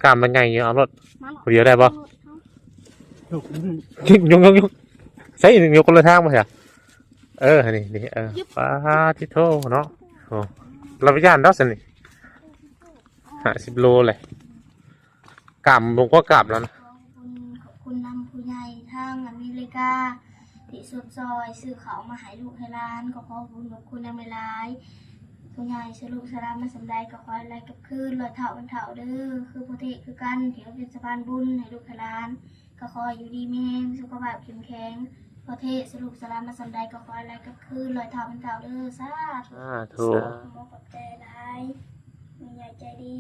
ກ້າມມັນໃຫຍ່ຢູ່ ເອົາໂລດ. ມາໂລດ ຜູ້ດຽວໄດ້ບໍ່? ເອົາໂລດເຮົາ ຍົກ ຍົກ ຍົກ ໃສ່ ຍົກຄົນລະທາງບໍ່ຊະ? ເອີ ອັນນີ້ ນີ້ ເອີ ປາດຕິໂທເນາະ. ໂອ້ ລາວບໍ່ຢ້ານດອກຊັ້ນນີ້ ຫ້າສິບໂລແຫຼະ. ກາບ ບໍ່ກວ່າກາບແລ້ວນະ. ຂໍຂອບຄຸນ ຂອບຄຸນນຳຜູ້ໃຫຍ່ທາງອາເມລິກາ ທີ່ຊົມຊ່ອຍຊື້ເຂົ້າມາໃຫ້ລູກໃຫ້ຫຼານ. ກໍຂໍຂອບຄຸນ ຂອບຄຸນນຳຫຼາຍໆ. ຜູ້ໃຫຍ່ຊ່ວຍລູກຊ່ວຍຫຼານມາສ່ຳໃດ ກໍຂໍໃຫ້ຫຼາຍກັບຄືນຮ້ອຍເທົ່າພັນເທົ່າເດີ. ຄືພໍ່ເທກຄືກັນ ທີ່ມາເປັນສະພານບຸນໃຫ້ລູກໃຫ້ຫຼານ ກໍຂໍໃຫ້ຢູ່ດີມີແຮງ ສຸຂະພາບເຂັ້ມແຂງ. ພໍ່ເທກຊ່ວຍລູກຊ່ວຍຫຼານມາສ່ຳໃດ ກໍຂໍໃຫ້ຫຼາຍກັບຄືນຮ້ອຍເທົ່າພັນເທົ່າເດີ. ສາທຸ ສາທຸ. ຂໍຂອບໃຈຫຼາຍ ແມ່ໃຫຍ່ໃຈດີ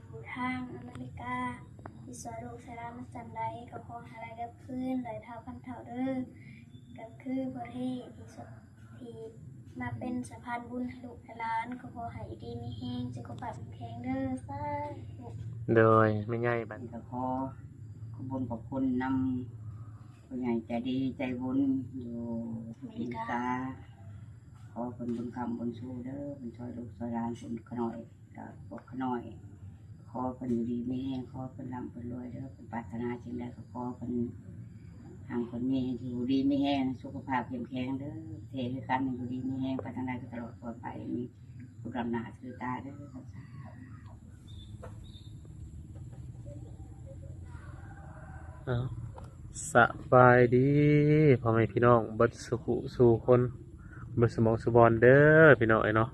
ຢູ່ທາງອາເມລິກາ ທີ່ຊ່ວຍລູກຊ່ວຍຫຼານມາສ່ຳໃດ ກໍຂໍໃຫ້ຫຼາຍກັບຄືນຮ້ອຍເທົ່າພັນເທົ່າເດີ. ກໍຄືພໍ່ເທກທີ່ຊ່ວຍ ທີ່ມາເປັນສະພານບຸນໃຫ້ລູກໃຫ້ຫຼານ ກໍຂໍໃຫ້ຢູ່ດີມີແຮງ ສຸຂະພາບແຂງເດີ. ສາທຸ. ໂດຍ ແມ່ໃຫຍ່ບັດນີ້ ກໍຂໍຂອບບຸນຂອບຄຸນນຳຜູ້ໃຫຍ່ໃຈດີໃຈບຸນຢູ່ອາເມລິກາ. ຂໍເພິ່ນບຸນຄ້ຳບຸນຊູເດີ ເພິ່ນຊ່ວຍລູກຊ່ວຍຫຼານ ເພິ່ນຂະນ້ອຍ ກັບພວກຂະນ້ອຍ ຂໍເພິ່ນຢູ່ດີມີແຮງ ຂໍເພິ່ນລ່ຳເພິ່ນລວຍເດີ. ເພິ່ນປາດຖະໜາສິ່ງໃດກໍຂໍເພິ່ນຮັ່ງເພິ່ນມີ ໃຫ້ຢູ່ດີມີແຮງ ສຸຂະພາບເຂັ້ມແຂງເດີ. ເທກຄືກັນ ໃຫ້ຢູ່ດີມີແຮງ ໄປທາງໃດກໍຕະຫຼອດປອດໄພ ມີຜູ້ນຳໜ້າຖືຕາເດີ. ເອົາ ສະບາຍດີພໍ່ແມ່ພີ່ນ້ອງເບິດສູ່ຜູ້ສູ່ຄົນ ເບິດສູ່ໝ່ອງສູ່ບ່ອນເດີພີ່ນ້ອງເອີຍເນາະ.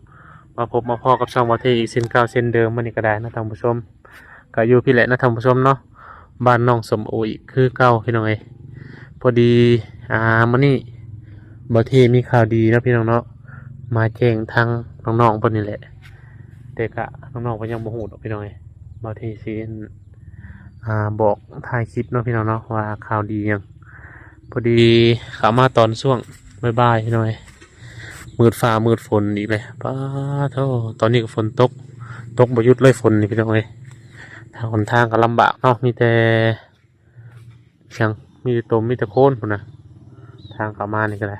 ມາພົບມາພໍ້ກັບຊ່ອງບ່າວເທອີກເຊັ່ນເກົ່າເຊັ່ນເດີມ ມື້ນີ້ກໍໄດ້ເນາະທ່ານຜູ້ຊົມ. ກໍຢູ່ພີ້ແຫຼະເນາະທ່ານຜູ້ຊົມເນາະ ບ້ານນ້ອງສົ້ມໂອອີກຄືເກົ່າພີ່ນ້ອງເອີຍ. ພໍດີ ອ່າ ມື້ນີ້ບ່າວເທມີຂ່າວດີເນາະພີ່ນ້ອງເນາະ ມາແຈ້ງທາງນ້ອງໆເພິ່ນນີ້ແຫຼະ. ແຕ່ກະນ້ອງໆເພິ່ນຍັງບໍ່ຮູ້ດອກພີ່ນ້ອງເອີຍ ບ່າວເທຊິ ອ່າ ບອກທ້າຍຄລິບເນາະພີ່ນ້ອງເນາະ ວ່າຂ່າວດີຫຍັງ. ພໍດີເຂົ້າມາຕອນຊ່ວງບ່າຍໆພີ່ນ້ອງເອີຍ ມືດຟ້າມືດຝົນອີກແລ້ວ. ປາໂທ້ ຕອນນີ້ກໍຝົນຕົກ ຕົກບໍ່ຢຸດເລີຍຝົນນີ້ພີ່ນ້ອງເອີຍ. ທາງຫົນທາງກໍລຳບາກເນາະ ມີແຕ່ ຫຍັງ ມີແຕ່ຕົມມີແຕ່ໂຄນພຸ້ນນະ. ທາງເຂົ້າມານີ້ກໍໄດ້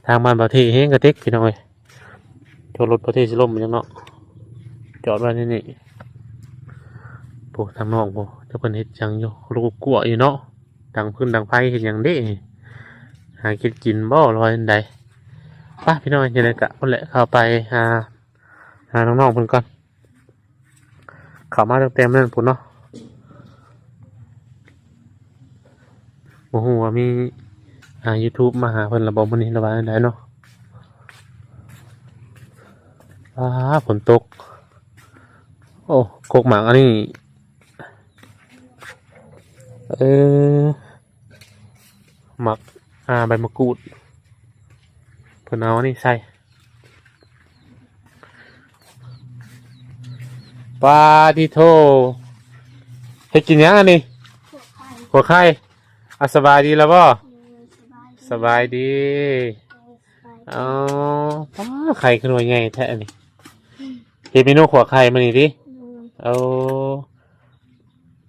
ທາງບ້ານບ່າວເທແຮງກະເຕັກພີ່ນ້ອງເອີຍ. ໂທ ລົດບ່າວເທຊິລົ້ມຫຍັງເນາະ ຈອດໄວ້ໃນນີ້. ໂອ້ ທາງນອກ ໂອ້ ຈັກເພິ່ນເຮັດຫຍັງຢູ່ ກວກຢູ່ເນາະ. ດັງຟືນດັງໄຟເຮັດຫຍັງເດ້ ຫາເຮັດກິນບໍ່ ຫຼືວ່າຈັ່ງໃດ? ໄປພີ່ນ້ອງ ຈັ່ງໃດກະພຸ້ນແຫຼະ ເຂົ້າໄປຫາ ຫານ້ອງໆເພິ່ນກ່ອນ. ເຂົ້າມາຕັ້ງແຕ່ມື້ນັ້ນພຸ້ນເນາະ ບໍ່ຮູ້ວ່າມີ ອ່າ ຢູທູບມາຫາເພິ່ນລະບໍ່ມື້ນີ້ ລະວ່າຈັ່ງໃດເນາະ. ອ້າ ຝົນຕົກ. ໂອ້ ກົກໝາກອັນນີ້ ເອີ ໝາກ ອ່າ ໃບມະກູດ ເພິ່ນເອົາອັນນີ້ໃສ່. ປາຕິໂທ ເຮັດກິນຫຍັງອັນນີ້? ຂົ້ວໄຂ່. ຂົ້ວໄຂ່. ອາ ສະບາຍດີລະບໍ່? ເອີ ສະບາຍດີ ສະບາຍດີ. ເອີ ສະບາຍດີ. ອໍ ປາ ໄຂ່ຄືໜ່ວຍໃຫຍ່ແທ້ອັນນີ້. ເຮັດເມນູຂົ້ວໄຂ່ມື້ນີ້ຕິ? ເອີ ໂອ້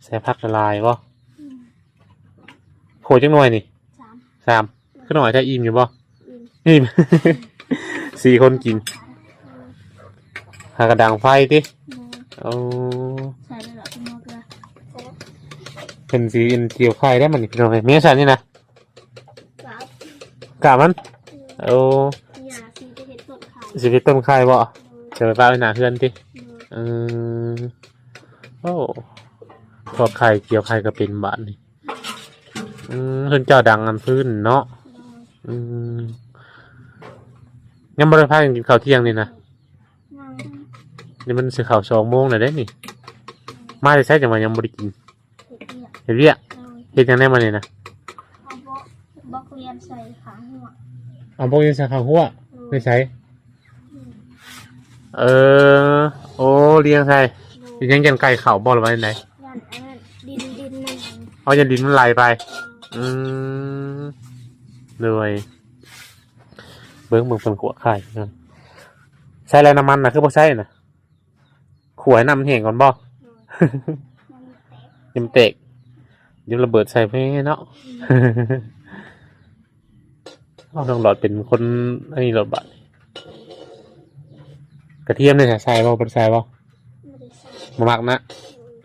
ໃສ່ຜັກຫຼາຍບໍ່? ອືມ ຂົ້ວຈັກໜ່ວຍນີ້? ສາມ ສາມ. ຄືໜ້ອຍແທ້ ອີ່ມຢູ່ບໍ່? ອີ່ມ ອີ່ມ ສີ່ຄົນກິນ. ຫາກະດັງໄຟຕິ? ໂອ້ ໃສ່ເລີຍເນາະ ເກືອ ເພິ່ນຊິກ່ຽວໄຂ່ໄດ້ມັນນີ້ພີ່ນ້ອງເອີຍ. ແມ່ນຊັ້ນນີ້ນະ ກາບມັນ. ໂອ້ ຊິເຮັດຕົ້ນໄຂ່ ຊິເຮັດຕົ້ນໄຂ່ບໍ່? ຈະໄປປະໄວ້ໜ້າເຮືອນຕິ? ອື ໂອ້ ພວກໄຂ່ ກ່ຽວໄຂ່ກໍເປັນບາດນີ້. ອື ເຮືອນເຈົ້າດັງອັນຟືນເນາະ. ອື ຍັງບໍ່ໄດ້ພາກັນກິນເຂົ້າທ່ຽງນີ້ນະ? ຍັງ ນີ້ມັນຊິເຂົ້າສອງໂມງແລ້ວເດ້ນີ້. ມາແຕ່ໃສຈັ່ງວ່າຍັງບໍ່ໄດ້ກິນ? ເຮັດວຽກ ເຮັດວຽກ. ເອີ ເຮັດຫຍັງແດ່ມື້ນີ້ນະ? ເອົາບອກ ບອກລຽນໃສ່ຂ້າງຮົ້ວ. ເອົາບອກລຽນໃສ່ຂ້າງຮົ້ວ. ເອີ ໄປໃສ? ອືມ ເອີ ໂອ້ ລຽນໃສ່. ໂດຍ. ເຮັດຫຍັງ ຢ້ານໄກ່ເຂົ້າບໍ່ ຫຼືວ່າຈັ່ງໃດ? ຢ້ານອັນນັ້ນ ດິນ ດິນມັນ ເອົາ ຢ້ານດິນມັນໄຫຼໄປ. ໂດຍ. ອືມ ໂດຍ. ເບິ່ງ ເບິ່ງເພິ່ນຂົ້ວໄຂ່ນະ. ໃສ່ແລ້ວນ້ຳມັນນະ ຄືບໍ່ໃສ່ນະ? ຂົ້ວໃຫ້ນ້ຳມັນແຫ້ງກ່ອນບໍ່? ໂດຍ. ໃຫ້ມັນແຕກ ໃຫ້ມັນແຕກ ດຽວລະເບີດໃສ່ພຸ້ນເນາະ. ອືມ ເອົາ ນ້ອງຫຼອດເປັນຄົນອັນນີ້ໂລດບາດ. ກະທຽມນີ້ໃສ່ບໍ່? ບໍ່ໄດ້ໃສ່ບໍ່? ບໍ່ໄດ້ໃສ່. ບໍ່ມັກນະ?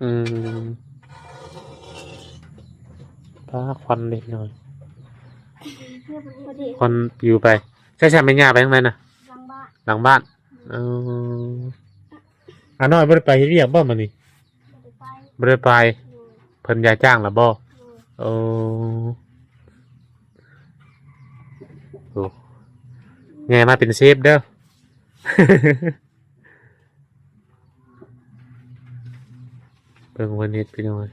ອືມ ອືມ. ອ້າ ຄວັນເລັກນ້ອຍ ເຮັດບໍ່ໄດ້ ຄວັນປິວໄປ. ໃຊ້ ໃຊ້ແມ່ຍ່າໄປທາງໃດນະ? ຫຼັງບ້ານ ຫຼັງບ້ານ. ເອີ ອານ້ອຍບໍ່ໄດ້ໄປເຮັດວຽກບໍ່ມື້ນີ້? ບໍ່ໄດ້ໄປ ບໍ່ໄດ້ໄປ. ໂດຍ ເພິ່ນຢາຍຈ້າງແລ້ວບໍ່? ໂດຍ ໂອ້ ໂອ້ ໃຫຍ່ມາເປັນເຊຟເດີ. ເບິ່ງເພິ່ນເຮັດ ພີ່ນ້ອງເອີຍ.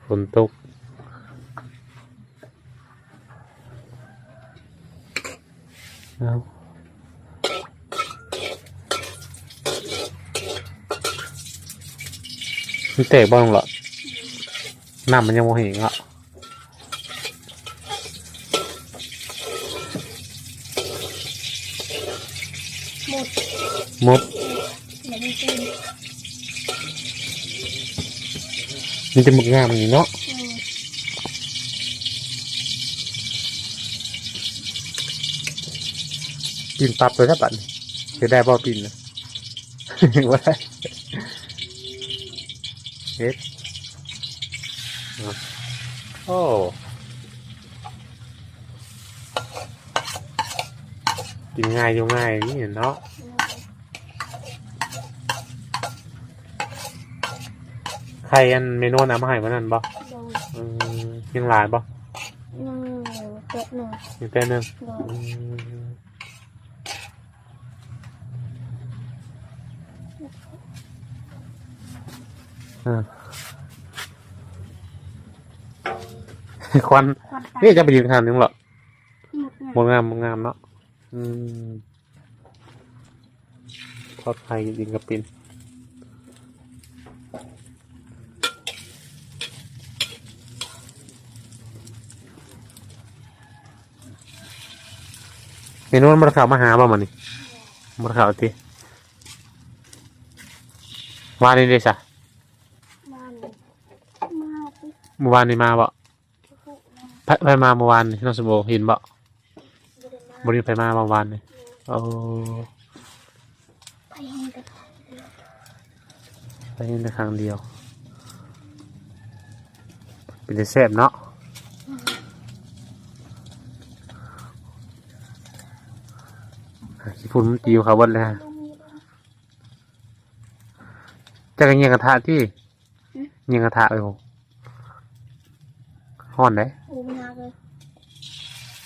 ຝົນຕົກ. ເອົາ ມັນແຕກບໍ່ນ້ອງຫຼ້າ? ນ້ຳມັນຍັງບໍ່ແຫ້ງເນາະ. ໝົດ ໝົດ. ແລ້ວມັນຕື່ນ ມີແຕ່ໝາກງາມນີ້ເນາະ. ເອີ ປີ້ນປັບເລີຍນະບັດນີ້. ເຮັດໄດ້ບໍ່ປີ້ນນະ? ບໍ່ໄດ້ ເຮັດ. ໂອ້ ກິນງ່າຍຢູ່ງ່າຍນີ້ເນາະ. ໄຂ່ອັນແມ່ນວນເອົາມາໃຫ້ມື້ນັ້ນບໍ່? ໂດຍ ອືມ ຍັງຫຼາຍບໍ່? ຍັງເຕັດໜຶ່ງ ຍັງເຕັດໜຶ່ງ. ໂດຍ ອືມ ເອີ ຄວັນ ຄວັນຕາຍ ນີ້ຈະໄປຢືນຂ້າງໜຶ່ງເລາະ. ໝົດງາມ ໝົດງາມ ໝົດງາມເນາະ. ອືມ ທອດໄຂ່ກິນກະປິນ. ແມ່ນວນບໍ່ໄດ້ເຂົ້າມາຫາບໍ່ມື້ນີ້? ບໍ່ໄດ້ເຂົ້າຕິ? ວານນີ້ເດຊະ? ວານນີ້ມາຕິ? ມື້ວານນີ້ມາບໍ່? ໃຜ ໃຜມາມື້ວານນີ້? ນ້ອງສົມໂອເຫັນບໍ່? ບໍ່ໄດ້ມາ ບໍ່ໄດ້ໃຜມາມື້ວານນີ້. ໂອ້ ໄປເຫັນແຕ່ ໄປເຫັນແຕ່ຄັ້ງດຽວ. ເປັນຕາແຊບເນາະ. ອືມ ຂີ້ຝຸ່ນມັນປິວເຂົ້າເບິດແລ້ວ. ເຈົ້າກໍຍ່ຽງກະທະຕິ? ຫຶ? ຍິງກະທະເອີຍ ຮ້ອນເດ້. ໂອ້ ມັນຫັກເລີຍ.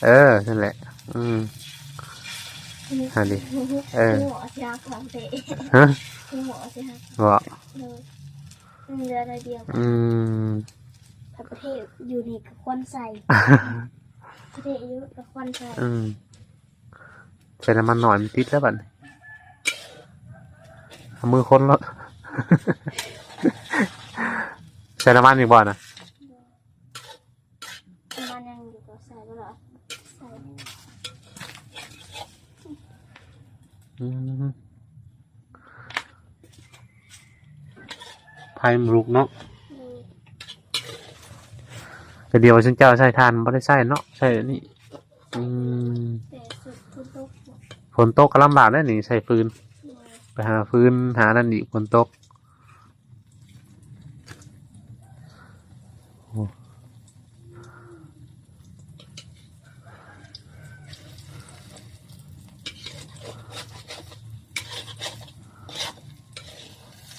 ເອີ ນັ້ນແຫຼະ. ອືມ ຫັ້ນດິ. ເອີ ຫົວຊິຫັກຂອງເຕະ. ຮະ? ຫົວຊິຫັກ. ບໍ່? ໂດຍ ມັນເຫຼືອໜ້ອຍດຽວ. ອືມ ປະເທດຢູ່ນີ້ກໍຄວັນໃສ່ ປະເທດຢູ່ກໍຄວັນໃສ່. ອືມ ໃສ່ນ້ຳມັນໜ້ອຍມັນຕິດແລ້ວບັດນີ້ ເອົາມືຄົນໂລດ. ໃສ່ນ້ຳມັນອີກບໍ່ນະ? ນ້ຳມັນຍັງຢູ່ກໍໃສ່ບໍ່ລະ ໃສ່. ອືມ ໄຟມັນລຸກເນາະ. ອືມ ແຕ່ດຽວຊຸມເຈົ້າໃຊ້ຖ່ານບໍ່ໄດ້ໃຊ້ເນາະ ໃຊ້ອັນນີ້. ອືມ ແຕ່ຝົນຕົກ ຝົນຕົກກໍລຳບາກເດ້ນີ້ ໃຊ້ຟືນ. ໂດຍ ໄປຫາຟືນຫານັ້ນອີກ ຝົນຕົກ. ໂອ້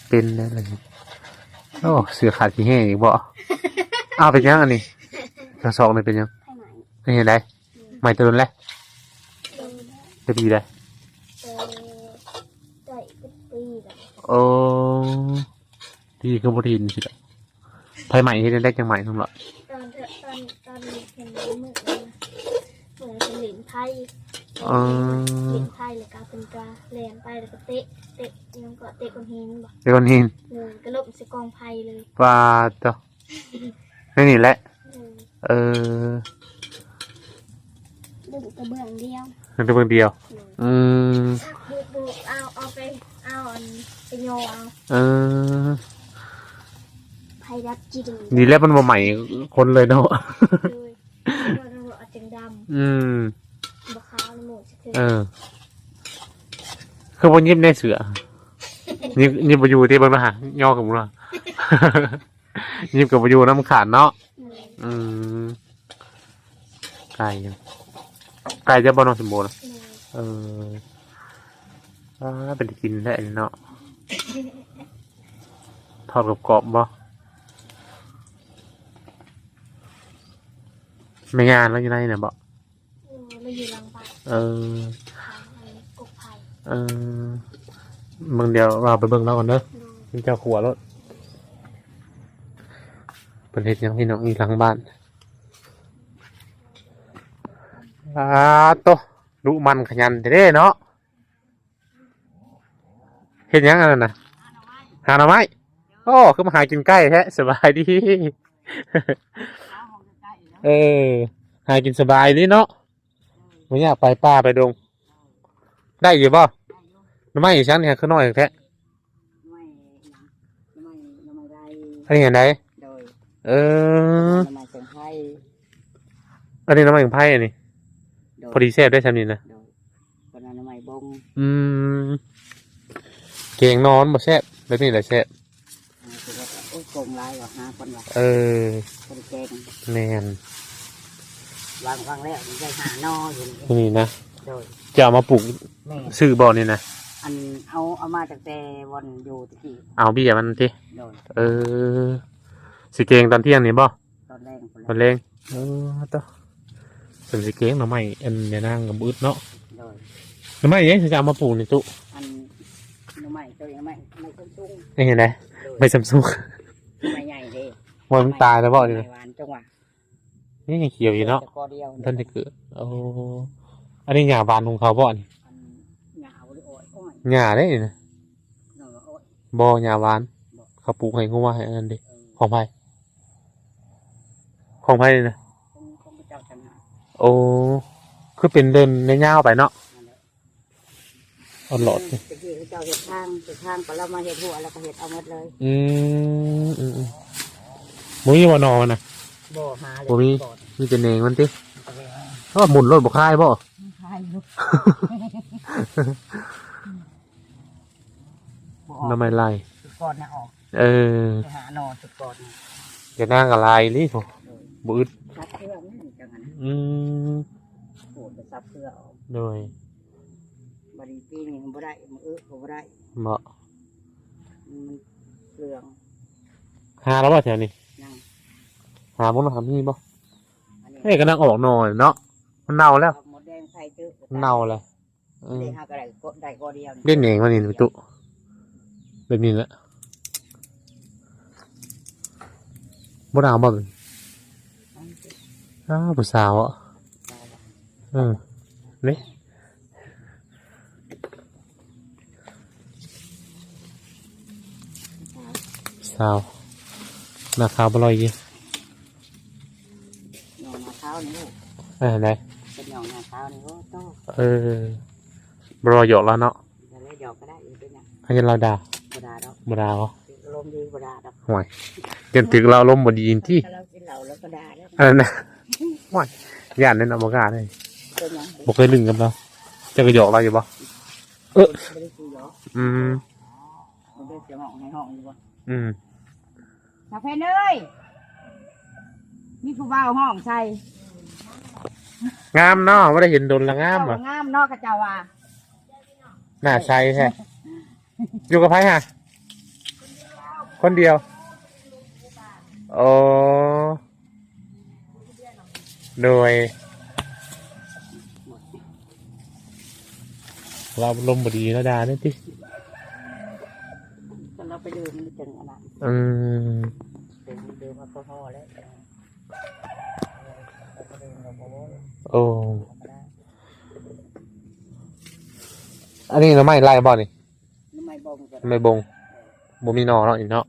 ເປັນແນວໃດ? ໂອ້ ເສື້ອຂາດຂີ້ແຫ້ງອີກບໍ່? ອ້າວ ເປັນຫຍັງອັນນີ້? ທັງສອງນີ້ເປັນຫຍັງ? ໄຟໄໝ້. ເຮັດໃດ? ອືມ ໄໝ້ແຕ່ດົນແລ້ວ? ແຕ່ປີໃດ? ແຕ່ ໄດ້ເປັນປີແລ້ວ. ໂອ້ ປີຄືບໍ່ໄດ້ຍິນຊິລະ. ໄຟໄໝ້ເຮັດແນວໃດຈັ່ງໄໝ້ນ້ອງລະ? ຕອນ ຕອນ ຕອນເຫັນມື້ນັ້ນ ເພິ່ນຫຼິ້ນໄພ. ອໍ ຫຼິ້ນໄພແລ້ວກໍເພິ່ນກໍແລ່ນໄປ ແລ້ວກໍເຕະ ເຕະຫຍັງກໍເຕະກ້ອນຫີນບໍ? ເຕະກ້ອນຫີນ. ໂດຍ ກໍລົ້ມໃສ່ກອງໄຟເລີຍ. ປາດໂທ້ ໃນນີ້ແຫຼະ. ໂດຍ ເອີ ດຶງແຕ່ເບື້ອງດຽວ ດຶງແຕ່ເບື້ອງດຽວ. ໂດຍ ອືມ ເອົາ ເອົາໄປ ເອົາອັນໄປຍໍເອົາ. ເອີ ໄຟດັບຈິງ ດີແລ້ວມັນບໍ່ໄໝ້ຄົນເລີຍເນາະ. ໂດຍ ມັນບໍ່ອາດຈັ່ງດຳ. ອືມ ບໍ່ຂາວໃນໝູ່ຊິເທື່ອ. ເອີ ຄືບໍ່ຍິບໃນເສື້ອ? ຍິບ ຍິບບໍ່ຢູ່ຕິ ເບິ່ງດູຫາ ຍໍຂຶ້ນເບິ່ງດູຫາ ຍິບກໍບໍ່ຢູ່ນຳຂາດເນາະ. ອືມ ອືມ ໄກຢູ່ ໄກຈະບໍ່ ນ້ອງສົມບູນ? ໂດຍ ເອີ ອາ ເປັນຕາກິນແທ້ເນາະ ທອດກອບໆບໍ່? ແມ່ຍ່າລາວຢູ່ໃນນະບໍ່? ເອີ ລາວຢູ່ຫຼັງບ້ານ. ເອີ ຫຼັງອັນກົກໄຜ່. ເອີ ເບິ່ງ ດຽວວ່າໄປເບິ່ງລາວກ່ອນເດີ. ໂດຍ ເຈົ້າຂົວໂລດ. ເພິ່ນເຮັດຫຍັງພີ່ນ້ອງ ຢູ່ຫຼັງບ້ານ? ອາໂຕ ດຸໝັ່ນຂະຫຍັນແທ້ເນາະ. ເຮັດຫຍັງອັນນັ້ນນະ? ຫາໜໍ່ໄມ້. ໂອ້ ຄືມາຫາກິນໃກ້ແທ້. ສະບາຍດີ. ເອີ ຫາກິນສະບາຍດີເນາະ. ບໍ່ຍາກໄປປ່າໄປດົງ. ໄດ້ຢູ່ບໍ່? ໜໍ່ໄມ້ອີ່ຫຍັງນີ້ ຄືນ້ອຍແທ້? ໜໍ່ໄມ້ຫຍັງ? ໜໍ່ໄມ້ ໜໍ່ໄມ້ໄລ່. ອັນນີ້ອັນໃດ? ໂດຍ ເອີ ໜໍ່ໄມ້ສະໄພ. ອັນນີ້ໜໍ່ໄມ້ສະໄພອັນນີ້. ໂດຍ ພໍດີແຊບໄດ້ຊ່ຳນີ້ນະ. ໂດຍ ເພິ່ນວ່າໜໍ່ໄມ້ບົງ. ອືມ ແກງໜໍ່ມັນບໍ່ແຊບ ແບບນີ້ແຫຼະແຊບ. ໂອ້ຍ ໂກງຫຼາຍວ່າ ຫາຄົນວ່າ. ເອີ ບໍ່ໄດ້ແກງ. ແມ່ນ ວາງ ວາງແລ້ວ ໄດ້ຫ້າໜໍ່ຢູ່ນີ້ ນີ້ນະ. ໂດຍ ຈະເອົາມາປູກ. ແມ່ນ ຊື້ບໍ່ນີ້ນະ? ອັນ ເອົາ ເອົາມາຕັ້ງແຕ່ບ່ອນຢູ່ຕະກີ້. ເອົາເບ້ຍມັນຕິ? ໂດຍ ເອີ ຊິແກງຕອນທ່ຽງນີ້ບໍ່? ຕອນແລງພຸ້ນແຫຼະ ຕອນແລງ. ເອີ ໂຕ ເພິ່ນຊິແກງໜໍ່ໄມ້ ອັນ ຍານາງກໍບໍ່ອຶດເນາະ. ໂດຍ ໜໍ່ໄມ້ຫຍັງຊິເອົາມາປູກນີ້ຕຸ? ອັນ ໜໍ່ໄມ້ໂຕນີ້ ໄມ້ ໄມ້ຊຳຊຸງ. ນີ້ເຫັນໄດ? ໂດຍ ໄມ້ຊຳຊຸງ ໄມ້ໃຫຍ່ເດ້. ວ່າມັນຕາຍແລ້ວບໍ່ນີ້ນະ? ໄມ້ຫວານຈັ່ງຫວະ ນີ້ຍັງຂຽວຢູ່ເນາະ ແຕ່ກໍດຽວ ບໍ່ທັນໄດ້ເກີດ. ໂອ້ ອັນນີ້ຫຍ້າຫວານຂອງເຂົາບໍ່ນີ້? ອັນ ຫຍ້າບໍ່ໄດ້ອ້ອຍ ອ້ອຍ ຫຍ້າເດ້ນີ້ນະ. ໜໍ່ອ້ອຍ ບໍ່ ຫຍ້າຫວານ ບໍ່ ເຂົາປູກໃຫ້ງົວໃຫ້ອັນນັ້ນເດ້. ເອີ ຂອງໃຜ? ຂອງໃຜນີ້ນະ? ຂອງ ຂອງພະເຈົ້າຕ່າງຫາກ. ໂອ້ ຄືເປັນເດີ່ນຍາວໄປເນາະ. ນັ້ນແຫຼະ ອັນຫຼອດ ອືມ ຕະກີ້ເຂົາເຈົ້າເຮັດທາງ ເຮັດທາງກໍລາວມາເຮັດຮົ້ວ ແລ້ວກໍເຮັດເອົາໝົດເລີຍ. ອືມ ອືມ ອືມ ບໍ່ມີບໍ່ໜໍ່ນະ? ບໍ່ ຫາເລີຍ ບໍ່ມີ ມີແຕ່ແໜງມັນຕິ? ມີແຕ່ແໜງ. ເອີ ໝຸນໂລດ ບໍ່ຄາຍບໍ່? ຄາຍຢູ່. ບໍ່ອອກ ໜໍ່ໄມ້ໄລ່ ຊຸດກ່ອນນະອອກ. ເອີ ໄປຫາໜໍ່ຊຸດກ່ອນນະ. ຢານາງກໍຫຼາຍອີ່ຫຼີພຸ້ນ. ໂດຍ ບໍ່ອຶດ ສັບເຄືອມັນຈັ່ງນັ້ນ. ອືມ ໂຫດ ໄປສັບເຄືອອອກ. ໂດຍ ບັດນີ້ປີນີ້ມັນບໍ່ໄດ້ ມັນອຶກໍບໍ່ໄດ້. ບໍ່ ມັນເຫຼືອງ. ຫາແລ້ວບໍ່ແຖວນີ້? ຍັງ ຫາບໍ່ເນາະ ຫາມີບໍ່? ອັນນີ້ ເອີ ກຳລັງອອກໜໍ່ເນາະ ມັນເນົ່າແລ້ວ ໝົດແດງໃສ່ເຈີ ມັນເນົ່າແລ້ວ. ເອີ ເດ້ ເຮົາກໍໄດ້ກໍ ໄດ້ກໍດຽວນີ້ ເດ້ແໜງວ່ານີ້ຕຸ ແບບນີ້ແຫຼະ. ບໍ່ໄດ້ເອົາບໍ່? ອ້າວ ຜູ້ສາວເນາະ. ເອີ ນີ້ ສາວ ໜ້າຂາວບໍ່ລອຍຢູ່. ນ້ອງໜ້າຂາວນີ້. ເອີ ໄດ້ ເປັນນ້ອງໜ້າຂາວນີ້. ໂອ້ ໂຕ ເອີ ບໍ່ລອຍ ຢອກລາວເນາະ. ຢອກກໍໄດ້ ເປັນຫຍັງ? ໃຫ້ລາວດ່າ? ບໍ່ດ່າດອກ. ບໍ່ດ່າບໍ່? ອາລົມດີ ບໍ່ດ່າດອກ. ໂອ້ຍ ຢ້ານຖືກລາວອາລົມບໍ່ດີຕິ. ລາວກິນເຫຼົ້າລາວກໍດ່າແລ້ວ ອັນນັ້ນນະ. ໂອ້ຍ ຢ້ານເດ້ເນາະ ບໍ່ກ້າເດ້. ເປັນຫຍັງ? ບໍ່ເຄີຍຫຼິ້ນກັບລາວ. ເຈົ້າກໍຢອກລາວຢູ່ບໍ່? ເອີ ບໍ່ໄດ້ຊິຢອກ. ອືມ ບໍ່ໄດ້ຊິຮ້ອງໃຫ້ຮ້ອງຢູ່ບໍ່? ອືມ ສາວເພັນເອີຍ ມີຜູ້ບ່າວຮ້ອງໃສ່. ງາມເນາະ ບໍ່ໄດ້ເຫັນດົນລະ ງາມຫວະ? ງາມເນາະ ເຂົາເຈົ້າວ່າ. ໜ້າໃສແທ້. ຢູ່ກັບໃຜຫະ? ຄົນດຽວ. ອໍ ໂດຍ ລາວອາລົມບໍ່ດີ ລາວດ່ານີ້ຕິ. ຄັນລາວໄປດື່ມມັນຈັ່ງອັນນັ້ນ. ອືມ ໄປດື່ມແອລກໍຮໍແລ້ວ ລາວໄປດື່ມແລ້ວບໍ່ເວົ້າ. ໂອ້ ອັນນີ້ໜໍ່ໄມ້ໄລ່ບໍ່ນີ້? ໜໍ່ໄມ້ບົງ ໜໍ່ໄມ້ບົງ ບໍ່ມີໜໍ່ເນາະ ນີ້ເນາະ.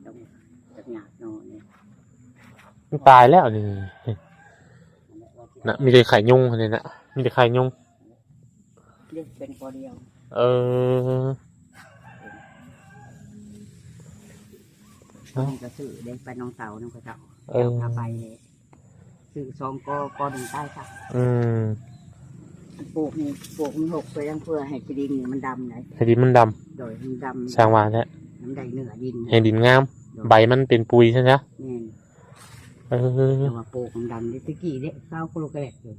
ຕ້ອງ ຕ້ອງຫຍາດໜໍ່ນີ້ ມັນຕາຍແລ້ວນີ້ນະ. ມີແຕ່ໄຂ່ຍຸງນີ້ນະ ມີແຕ່ໄຂ່ຍຸງ. ເປັນກໍດຽວ. ເອີ ເຮົາກໍຊື້ເດ້ ໄປນ້ອງເຕົານຳເຂົາເຈົ້າ. ເອີ ເຈົ້າພາໄປ ຊື້ສອງກໍ ກໍໜຶ່ງຕາຍຊະ. ອືມ ອັນປູກນີ້ ປູກມັນຫົກໄປຍັງ ເພື່ອໃຫ້ທີ່ດິນນີ້ມັນດຳໄດ໋ ໃຫ້ດິນມັນດຳ. ໂດຍ ມັນດຳ ຊ່າງວ່າແຫຼະ ມັນໄດ້ເນື້ອດິນ ໃຫ້ດິນງາມ ໂດຍ ໃບມັນເປັນປຸຍຊັ້ນຊະ ແມ່ນ ເອີ ແຕ່ວ່າປູກມັນດຳເດ້ ແຕ່ກີ້ເດ້ ເຂົາກໍລູກກະແລກຢູ່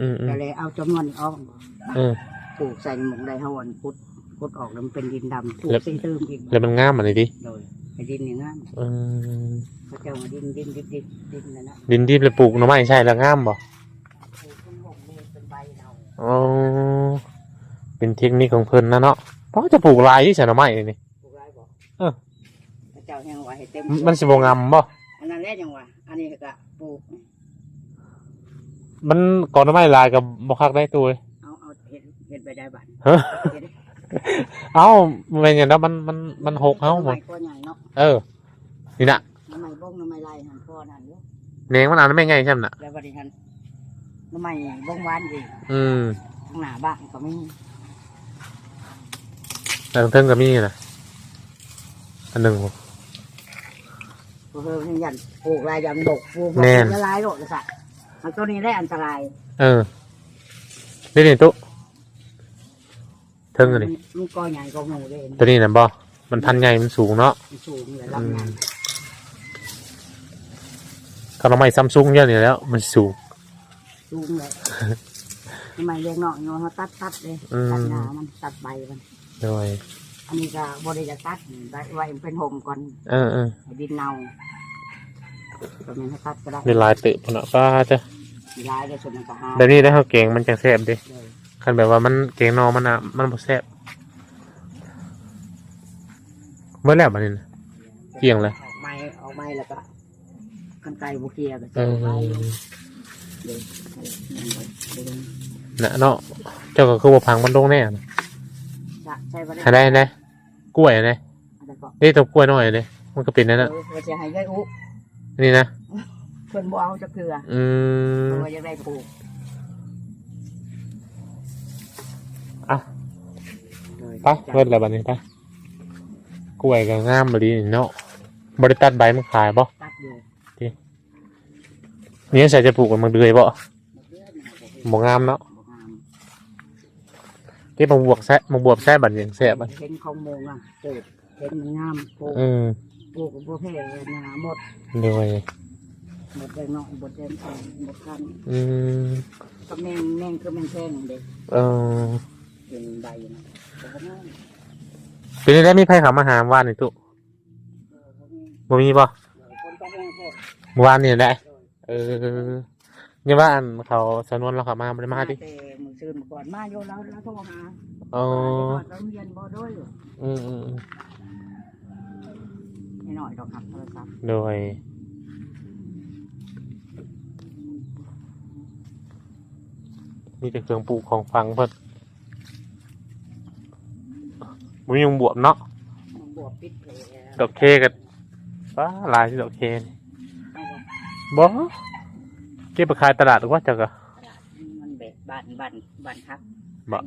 ອືມໆ ກໍເລີຍເອົາຈຳນວນນີ້ອອກ ເອີ ປູກໃສ່ໝ່ອງໃດ ເຮົາອັນຂຸດ ຂຸດອອກແລ້ວມັນເປັນດິນດຳ ປູກໃສ່ຕື່ມອີກ ແລ້ວມັນງາມອັນນີ້ຕິ ໂດຍ ໃຫ້ດິນນີ້ງາມ ອືມ ເຂົາເຈົ້າວ່າດິນ ດິນດິບໆ ດິນນັ້ນນະ ດິນດິບແລ້ວປູກໜໍ່ໄມ້ໃສ່ແລ້ວງາມບໍ່? ອໍ ເປັນເທັກນິກຂອງເພິ່ນນະເນາະ ເພາະຈະປູກຫຼາຍຢູ່ໃສໜໍ່ໄມ້ນີ້ ປູກຫຼາຍບໍ່? ເອີ ເຂົາເຈົ້າແຮ່ງວ່າໃຫ້ເຕັມ ມັນຊິບໍ່ງາມບໍ່? ອັນນັ້ນແຫຼະຈັ່ງວ່າ ອັນນີ້ກໍປູກ ມັນກອໜໍ່ໄມ້ຫຼາຍກໍບໍ່ຄັກໄດ໋ຕູ້ເອີຍ ເອົາ ເອົາເຮັດ ເຮັດໄປໄດ້ບາດ ຮະ ເຮັດ ເອົ້າ ແມ່ນຫຍັງດອກ ມັນ ມັນ ມັນຫົກເຮົາ ໜໍ່ໄມ້ກໍໃຫຍ່ເນາະ ເອີ ນີ້ນະ ໜໍ່ໄມ້ບົງ ໜໍ່ໄມ້ໄລ່ຫັ້ນພໍນັ້ນຢູ່ ແໜງມັນອັນແມ່ນໃຫຍ່ຊ່ຳນະ ແລ້ວບັດນີ້ຫັ້ນ ໜໍ່ໄມ້ບົງຫວານອີກ ອືມ ທາງໜ້າບ້ານກໍມີ ທາງເທິງກໍມີນະ ອັນໜຶ່ງ ເອີ ຍັນປູກຫຼາຍ ຍັນບົກ ປູກ ແມ່ນ ຫຼາຍໂລດຊະ ມັນຕົວນີ້ແຫຼະອັນຕະລາຍ ເອີ ນີ້ ນີ້ຕຸ ເທິງອັນນີ້ ມັນກໍໃຫຍ່ກວ່າໝູ່ເດ້ ຕົວນີ້ນະບໍ່ ມັນພັນໃຫຍ່ ມັນສູງເນາະ ມັນສູງແຫຼະ ລຳໃຫຍ່ ອືມ ຄັນເອົາໄມ້ຊຳຊຸງຢູ່ນີ້ແລ້ວ ມັນສູງ ສູງແຫຼະ ໄມ້ລຽງນອກຢູ່ ເຮົາຕັດ ຕັດເດ້ ອືມ ຕັດໜ້າມັນ ຕັດໃບມັນ ໂດຍ ອັນນີ້ກໍບໍ່ໄດ້ຢາກຕັດ ໄວ້ ໄວ້ເປັນຮົ່ມກ່ອນ ເອີໆ ໃຫ້ດິນເນົ່າ ກໍແມ່ນໃຫ້ຕັດກໍໄດ້ ໄດ້ຫຼາຍເຕີບພຸ້ນນະ ປ້າເຈົ້າ ຫຼາຍໄດ້ສ່ວນໜຶ່ງກໍຫາ ແບບນີ້ໄດ້ ເຮົາແກງມັນຈັ່ງແຊບເດ້ ໂດຍ ຄັນແບບວ່າມັນແກງໜໍ່ມັນນະ ມັນບໍ່ແຊບ ໝົດແລ້ວບັດນີ້ນະ ກ້ຽງແລ້ວ ອອກໃໝ່ ອອກໃໝ່ແລ້ວກໍ ຄັນໄກ່ບໍ່ເຄຍກໍ ເອີ ເດີ ນະເນາະ ເຈົ້າກໍຄືບໍ່ຝັງມັນລົງແດ່ ຈະໃຊ້ບໍ່ໄດ້ ໃຫ້ໄດ້ ໃຫ້ໄດ້ ກ້ວຍໃຫ້ໄດ້ ອັນໃດກໍ ເດ້ ຕົ້ນກ້ວຍນ້ອຍເດ້ ມັນກໍເປັນອັນນັ້ນ ເອີ ວ່າຊິໃຫ້ເອື້ອຍອຸ ນີ້ນະ ເພິ່ນບໍ່ເອົາຈັກເທື່ອ ອືມ ເພິ່ນວ່າຢາກໄດ້ປູກ ອ່ະ ໂດຍ ໄປ ເບິດແລ້ວບັດນີ້ ໄປ ກ້ວຍກໍງາມອີ່ຫຼີເນາະ ບໍ່ໄດ້ຕັດໃບມັນຂາຍບໍ່? ຕັດຢູ່ ຕິ ນີ້ໃສ່ຈະປູກມັນເດືອຍບໍ່? ບໍ່ງາມເນາະ ບໍ່ງາມ ເກັບໝາກບວບໃສ່ ໝາກບວບໃສ່ບັດນີ້ແຊບບັດ ເຫັນຂອງໂມງອ່ະ ເກີດເຫັນມັນງາມ ປູກ ເອີ ປູກກໍບໍ່ແພ້ນະ ໝົດ ໂດຍ ໝົດແດງເນາະ ໝົດແດງ ໝົດຄັນ ອືມ ກັບແມງ ແມງຄືແມງແຄງເດ້ ເອີ ເປັນໃບນະ ເປັນໄດ້ ມີໃຜເຂົ້າມາຫາວານນີ້ຕຸ? ບໍ່ມີບໍ່? ມື້ວານນີ້ແຫຼະ ເອີ ຍັງວ່າອັນເຂົາສະນວນລາວເຂົ້າມາ ບໍ່ໄດ້ມາຕິ? ແຕ່ມື້ຊືນມື້ກ່ອນມາຢູ່ ລາວ ລາວໂທຫາ ອໍ ວ່າໄດ້ຮອດໂຮງຮຽນບໍ່ ໂດຍ ອືມໆໆ ນ້ອຍໆດອກຮັບໂທລະສັບ ໂດຍ ມີແຕ່ເຄື່ອງປູກຂອງຝັງເພິ່ນ ບໍ່ມີໝາກບວບເນາະ ໝາກບວບປິດເລີຍ ດອກເຄກໍ ປ້າ ຫຼາຍຊິດອກເຄນີ້ ເອົາບໍ່? ບໍ່ ເກັບໄປຂາຍຕະຫຼາດກວ່າ ເຈົ້າກໍ ຕະຫຼາດມັນແບບບ້ານ ບ້ານ ບ້ານຄັກ ບໍ່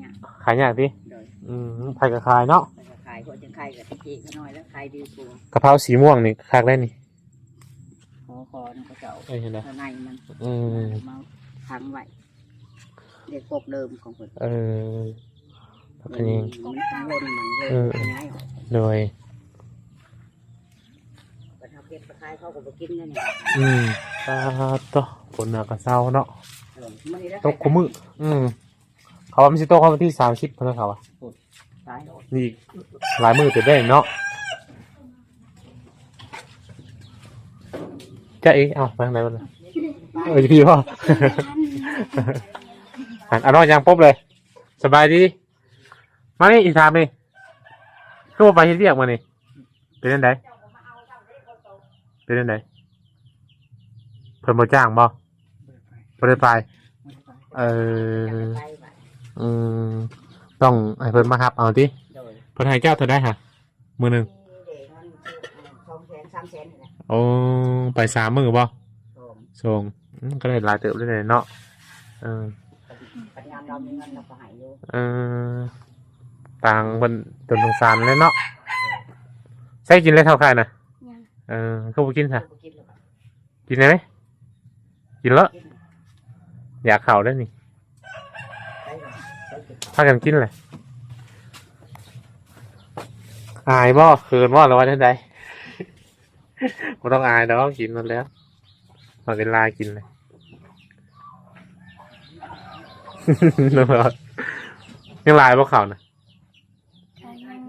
ຂາຍຍາກ ຂາຍຍາກຕິ? ໂດຍ ອືມ ໃຜກໍຂາຍເນາະ ໃຜກໍຂາຍ ພວກຈັ່ງຂາຍກໍຕະກີ້ກໍນ້ອຍແລ້ວ ຂາຍດີກວ່າ ກະເພົາສີມ່ວງນີ້ຄັກໄດ໋ນີ້ ຫໍ ຂໍນຳເຂົາເຈົ້າ ເອີ ເຫັນແລ້ວ ຂ້າງໃນມັນ ອືມ ມາຂັງໄວ້ ເດັກກົກເດີມຂອງເພິ່ນ ເອີ ພັກຂະແຍງ ມັນ ມັນ ມັນ ເອີ ຂະຫຍາຍອອກ ໂດຍ ບັດເຮົາເກັບໄປຂາຍເຂົາກໍບໍ່ກິນແລ້ວນີ້ ອືມ ປາດໂທ້ ຝົນໜາກະເຊົາເນາະ ເອີ ມື້ນີ້ລະ ຕົກຄູ່ມື້ ອືມ ເຂົາວ່າມັນຊິຕົກຮອດວັນທີສາມສິບພຸ້ນນະ ເຂົາວ່າ ຕາຍແລ້ວ ນີ້ອີກຫຼາຍມື້ເຕີບໄດ໋ເນາະ ຈ໊ະເອ ເອົ້າ ໄປທາງໃດບັດນີ້ ເອີ ຢູ່ພີ້ບໍ່ ອັນ ອັນນ້ອຍຍ່າງປົບເລີຍ ສະບາຍດີ ມານີ້ ອີຖາມນີ້ ຄືບໍ່ໄປເຮັດວຽກມື້ນີ້? ເປັນຈັ່ງໃດ? ເປັນຈັ່ງໃດ? ເພິ່ນບໍ່ຈ້າງບໍ່? ບໍ່ໄດ້ໄປ ບໍ່ໄດ້ໄປ ເອີ ອືມ ຕ້ອງໃຫ້ເພິ່ນມາຮັບເອົາຕິ? ໂດຍ ເພິ່ນໃຫ້ເຈົ້າເທົ່າໃດຫະ? ມື້ໜຶ່ງ ມີເດ້ ມັນສອງແສນ ສາມແສນນີ້ແຫຼະ ໂອ້ ໄປສາມມື້ບໍ່? ສອງ ສອງ ອືມ ກໍໄດ້ຫຼາຍເຕີບເລີຍເນາະ ເອີ ຄັນຍາມລາວມີເງິນລາວກໍໃຫ້ຢູ່ ເອີ ຕ່າງເພິ່ນຈົນສົງສານແຫຼະເນາະ ໃຊ້ກິນແລ້ວເຂົ້າຄ່າຍນະ? ຍັງ ເອີ ຄືບໍ່ກິນຊະ? ບໍ່ກິນແລ້ວ ກິນໄດ້ໄໝ? ກິນເລີ ຢາກເຂົ້າເດ້ນີ້ ພາກັນກິນແຫຼະ ອາຍບໍ່? ເຂີນບໍ່? ຫຼືວ່າແນວໃດ? ບໍ່ຕ້ອງອາຍດອກ ກິນໝົດແລ້ວ ເອົາເວລາກິນເລີຍ. ຍັງຫຼາຍບໍ່ເຂົ້ານະ? ກໍຍັງ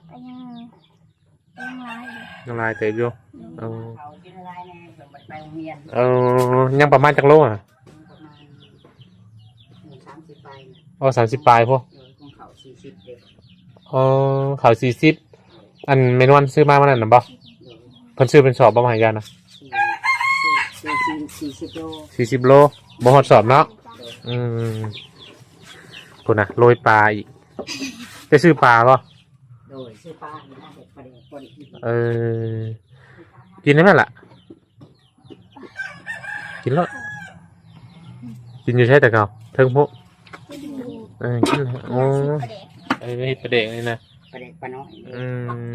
ກໍຍັງ ຍັງຫຼາຍຢູ່ ຍັງຫຼາຍເຕີບຢູ່. ໂດຍ ເອີ ເຂົ້າກິນຫຼາຍແດ່ ເພິ່ນບໍ່ໄດ້ໄປໂຮງຮຽນ. ເອີ ຍັງປະມານຈັກໂລນະ? ປະມານສາມສິບປາຍນະ. ອໍ ສາມສິບປາຍພຸ້ນ. ໂດຍ ຂອງເຂົາສີ່ສິບເດ້. ອໍ ເຂົ້າສີ່ສິບ. ອັນແມ່ນວນຊື້ມາມື້ນັ້ນນະບໍ່? ໂດຍ ເພິ່ນຊື້ເປັນສອບບໍ່ມາໃຫ້ເຈົ້ານະ? ສີ່ສິບໂລ ສີ່ສິບໂລ ບໍ່ຮອດສອບເນາະ. ໂດຍ ອືມ ພຸ້ນນະ ໂລຍປາອີກ. ໄດ້ຊື້ປາບໍ່? ໂດຍ ຊື້ປາ ເຮັດປາແດກ ເອີ ກິນໄດ້ແມ່ນລະ. ກິນໂລດ ກິນຢູ່ໃສແຕ່ເກົ່າ? ເທິງພຸ້ນ. ເອີ ກິນ ໂອ້ ເອີ ເຮັດປາແດກນີ້ນະ ປາແດກປານ້ອຍ. ອືມ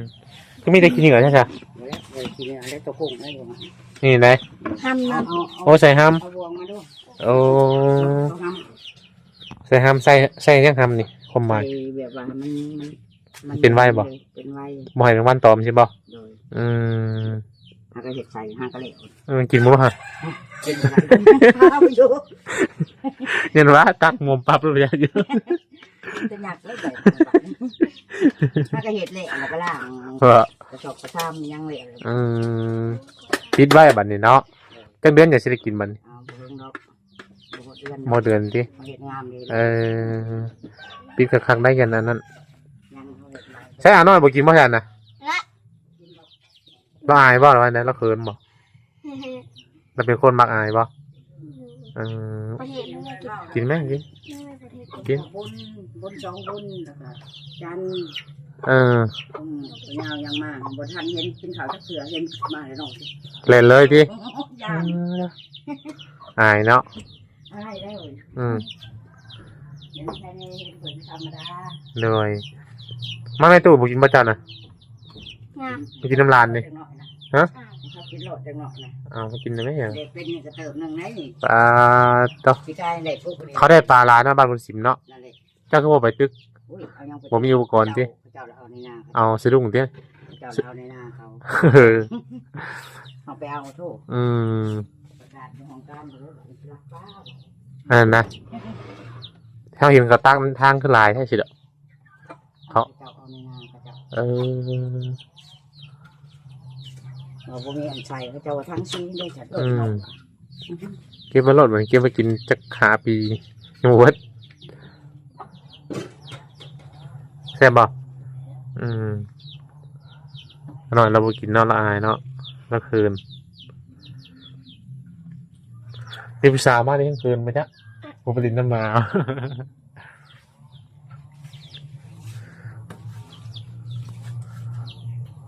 ຄືມີແຕ່ຂີ້ເຫຍື້ອແທ້ຊະ. ບໍ່ແລ້ວ ເອີ ຂີ້ເຫຍື້ອແລ້ວ ຕົວໂຄ້ງໄດ້ຢູ່. ນີ້ໄດ໋ ຫຳນະ. ໂອ້ ໃສ່ຫຳ ເອົາບ່ວງມາດູ. ໂອ້ ເອົາຫຳ ໃສ່ຫຳ ໃສ່ ໃສ່ຫຍັງຫຳນີ້? ຄວາມໝາຍ ໃສ່ແບບວ່າມັນ ມັນ ມັນເປັນໄວບໍ່? ເປັນໄວ ບໍ່ໃຫ້ແມງວັນຕອມຊິບໍ່? ໂດຍ ອືມ ຫາກໍເຮັດໃສ່ ຫາກໍແລ້ວ. ເອີ ກິນບໍ່ຫະ? ກິນບໍ່ໄດ້ ຍັນວ່າຕັກໝົມປັບແລ້ວຢາກຢູ່ ຈະຫຍັກເລີຍ ຫາກໍເຮັດແລ້ວ ແລ້ວກໍລ້າງ ເອີ ກະຊອກກະຊາມຫຍັງແລ້ວ. ອືມ ປິດໄວ້ບັດນີ້ເນາະ. ຈັກເດືອນຈັ່ງຊິໄດ້ກິນບັດນີ້? ເອົາ ບໍ່ເຖິງດອກ. ບໍ່ເດືອນ ບໍ່ເດືອນຕິ ມາເຮັດງາມເດ້. ເອີ ປິດຄັກໆ ໄດ້ກັນອັນນັ້ນ. ໃຊ້ອານ້ອຍບໍ່ກິນບໍ່ຊັ້ນນະ? ລະ ລາວອາຍບໍ່ ຫຼືວ່າໃດ ລາວເຂີນບໍ່? ລາວເປັນຄົນມັກອາຍບໍ່? ອືມ ເອີ ປະເທດ ກິນແມ ກິນ ກິນ ບຸນ ບຸນສອງບຸນ ແລ້ວກໍຈັນ ເອີ ອືມ ຍາວຍັງມາ ບໍ່ທັນເຫັນກິນເຂົ້າຈັກເທື່ອ ເຫັນມາແລ້ວເນາະ ແລ່ນເລີຍຕິ. ຢ້ານ ອາຍເນາະ ອາຍເດ້. ອືມ ເຫັນແຕ່ໃນເຫັນເພິ່ນທຳມະດາ. ໂດຍ ມາແມ່ຕູ້ ບໍ່ກິນບໍ່ເຈົ້ານະ? ມາ ມາກິນນຳຫຼານນີ້. ຮະ? ເຂົາກິນໂລດຈັກໜ້ອຍນະ. ເອົາ ມາກິນໄດ້ແມ່. ເດັກເປັນນີ້ກໍເຕີບໜຶ່ງໄດ໋ນີ້. ປາໂຕ ປີກາຍໄດ້ປຸກນີ້ ເຂົາໄດ້ປາຫຼາຍນະ ບ້ານບຸນສິມເນາະ. ນັ້ນແຫຼະ ເຈົ້າຄືບໍ່ໄປຕຶກ? ໂອ້ຍ ເອົາຫຍັງໄປ ບໍ່ມີອຸປະກອນຕິ? ເຈົ້າລະເອົາໃນນາເຂົາ ເອົາສະດຸ້ງຕິ? ເຈົ້າລະເອົາໃນນາເຂົາ ເອີ ເຮົາໄປເອົາໂທ. ອືມ ປະກາດຢູ່ຫ້ອງການ ເອີ ລັກປາ ອັນນັ້ນນະ ເຮົາເຫັນເຂົາຕັກທາງຄືຫຼາຍແທ້ຊິດອກ. ເຂົາ ເຈົ້າເອົາໃນນາເຂົາເຈົ້າ. ເອີ ເຮົາບໍ່ມີອັນໃສ່ ເຂົາເຈົ້າວ່າທາງຊີນເດ້. ອືມ ເກັບໄວ້ໂລດ ເກັບໄວ້ກິນຈັກຫ້າປີຍັງບໍ່ເບິດ. ແຊບບໍ່? ອືມ ນ້ອຍລາວບໍ່ກິນເນາະ ລາວອາຍເນາະ ລາວເຂີນ. ມີຜູ້ສາວມານີ້ເຂີນບໍ່ຈັກ ບໍ່ໄປຫຼິ້ນນຳໝາ.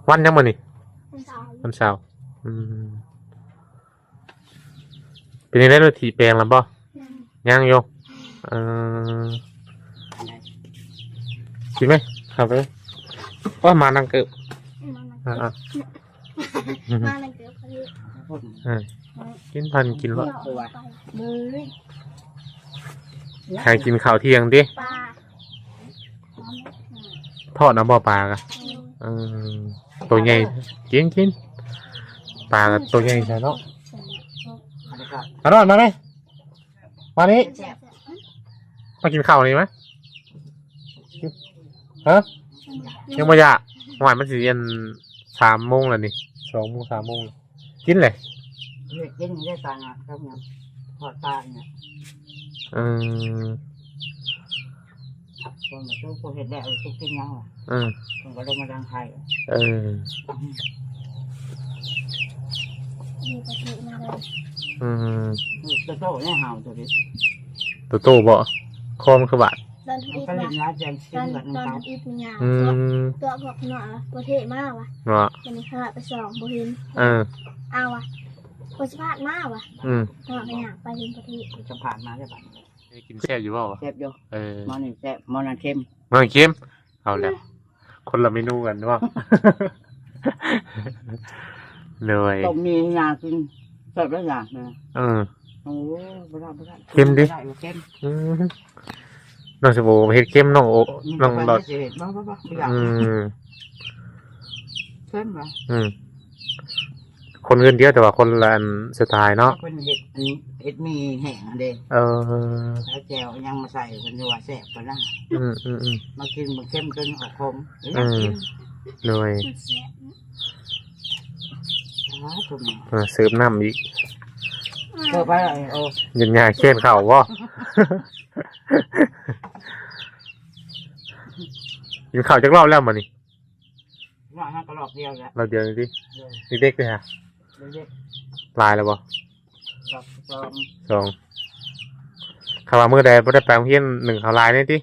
ວັນຫຍັງມື້ນີ້? ວັນເສົາ ວັນເສົາ. ອືມ ເປັນຈັ່ງໃດ ລົດຖີແປງແລ້ວບໍ່? ຍັງ ຍັງຢູ່. ເອີ ກິນໄໝ? ເຂົ້າໄປ. ໂອ້ຍ ມານັ່ງເກີບ ມານັ່ງ ອ່າໆ ມານັ່ງເກີບ. ເອີ ກິນພັນກິນໂລດ ຫາກິນເຂົ້າທ່ຽງຕິ. ປາ ທອດເອົາບໍ່ປາກະ? ອືມ ເອີ ໂຕໃຫຍ່ ກິນ ກິນ ປາກະໂຕໃຫຍ່ຊະເນາະ. ອານອນ ມາໄໝ? ມານີ້ ມາກິນເຂົ້ານີ້ມາ. ຮະ? ຍັງບໍ່ຢາກ? ຫວາຍ ມັນຊິອັນ ສາມໂມງແລ້ວນີ້ ສອງໂມງ ສາມໂມງ ກິນແຫຼະ. ເຮັດກິນໄດ້ປານະ ທອດປານະ. ອືມ ຄົນມາສູ່ຜູ້ເຮັດແລ້ວ ເຮັດກິນຫຍັງວະ? ອືມ ເພິ່ນກໍລົງມາດັງໄຟ. ເອີ ອືມ ໂຕໂຕແນ່ເຮົາໂຕນີ້ ໂຕໂຕບໍ່? ຄໍມັນຄືບາດ ຕອນທຳອິດວ່າ ຕອນ ຕອນທຳອິດມີຫຍັງ ອືມ ຕົວະ ຕົວະພວກນ້ອຍວ່າບໍ່ເທມາວ່າ ເນາະ ບັດນີ້ຂ້ອຍໄປສ່ອງບໍ່ເຫັນ. ເອີ ເອົາວ່າ ບໍ່ສະພາດມາວ່າ. ອືມ ຂ້ອຍກໍຍ່າງໄປເຫັນບໍ່ເທ ສະພາດມາແລ້ວບັດນີ້. ກິນແຊບຢູ່ບໍ່? ແຊບຢູ່. ເອີ ໝໍ້ນີ້ແຊບ ໝໍ້ນັ້ນເຄັມ ໝໍ້ນັ້ນເຄັມ. ເອົາແລ້ວ ຄົນລະເມນູກັນເນາະ. ໂດຍ ຕົ້ມມີຫຍັງກິນ ແຊບຫຼາຍຢ່າງນະ. ເອີ ໂອ້ ບໍ່ໄດ້ ບໍ່ໄດ້ ເຄັມຕິ ບໍ່ໄດ້ ເຄັມ. ອືມ ນ້ອງສົມໂອເຮັດເຄັມ ນ້ອງໂອ ອືມ ນ້ອງຫຼອດ ເພິ່ນຊິເຮັດ ບໍ່ ບໍ່ ບໍ່ ບໍ່ຢາກ ອືມ ເຄັມບໍ່ ອືມ ຄົນເຮືອນດຽວ ແຕ່ວ່າຄົນລະອັນສະໄຕເນາະ ເພິ່ນເຮັດອັນ ເຮັດໝີ່ແຫ້ງຫັ້ນເດ້ ເອີ ແລ້ວແຈ່ວຫຍັງມາໃສ່ ເພິ່ນວ່າແຊບປານນັ້ນ ອືມໆໆ ມາກິນມັນເຄັມຈົນອອກຂົມ ອືມ ຢາກກິນ ໂດຍ ມັນແຊບ ອ່າ ເສີບນ້ຳອີກ ເສີບໄປ ໂອ້ ເຢັນຍາແຄນເຂົ້າບໍ່? ກິນເຂົ້າຈັກລອບແລ້ວມື້ນີ້? ວ່າຫາກໍລອບດຽວແຫຼະ ລອບດຽວນີ້ຕິ? ເອີ ເດັກໆເດ້ຫະ? ເດັກໆ ຫຼາຍແລ້ວບໍ່? ລອບສອງ ສອງ ຄັນວ່າມື້ໃດບໍ່ໄດ້ໄປໂຮງຮຽນ ໜຶ້ງເຂົ້າຫຼາຍແດ່ຕິ?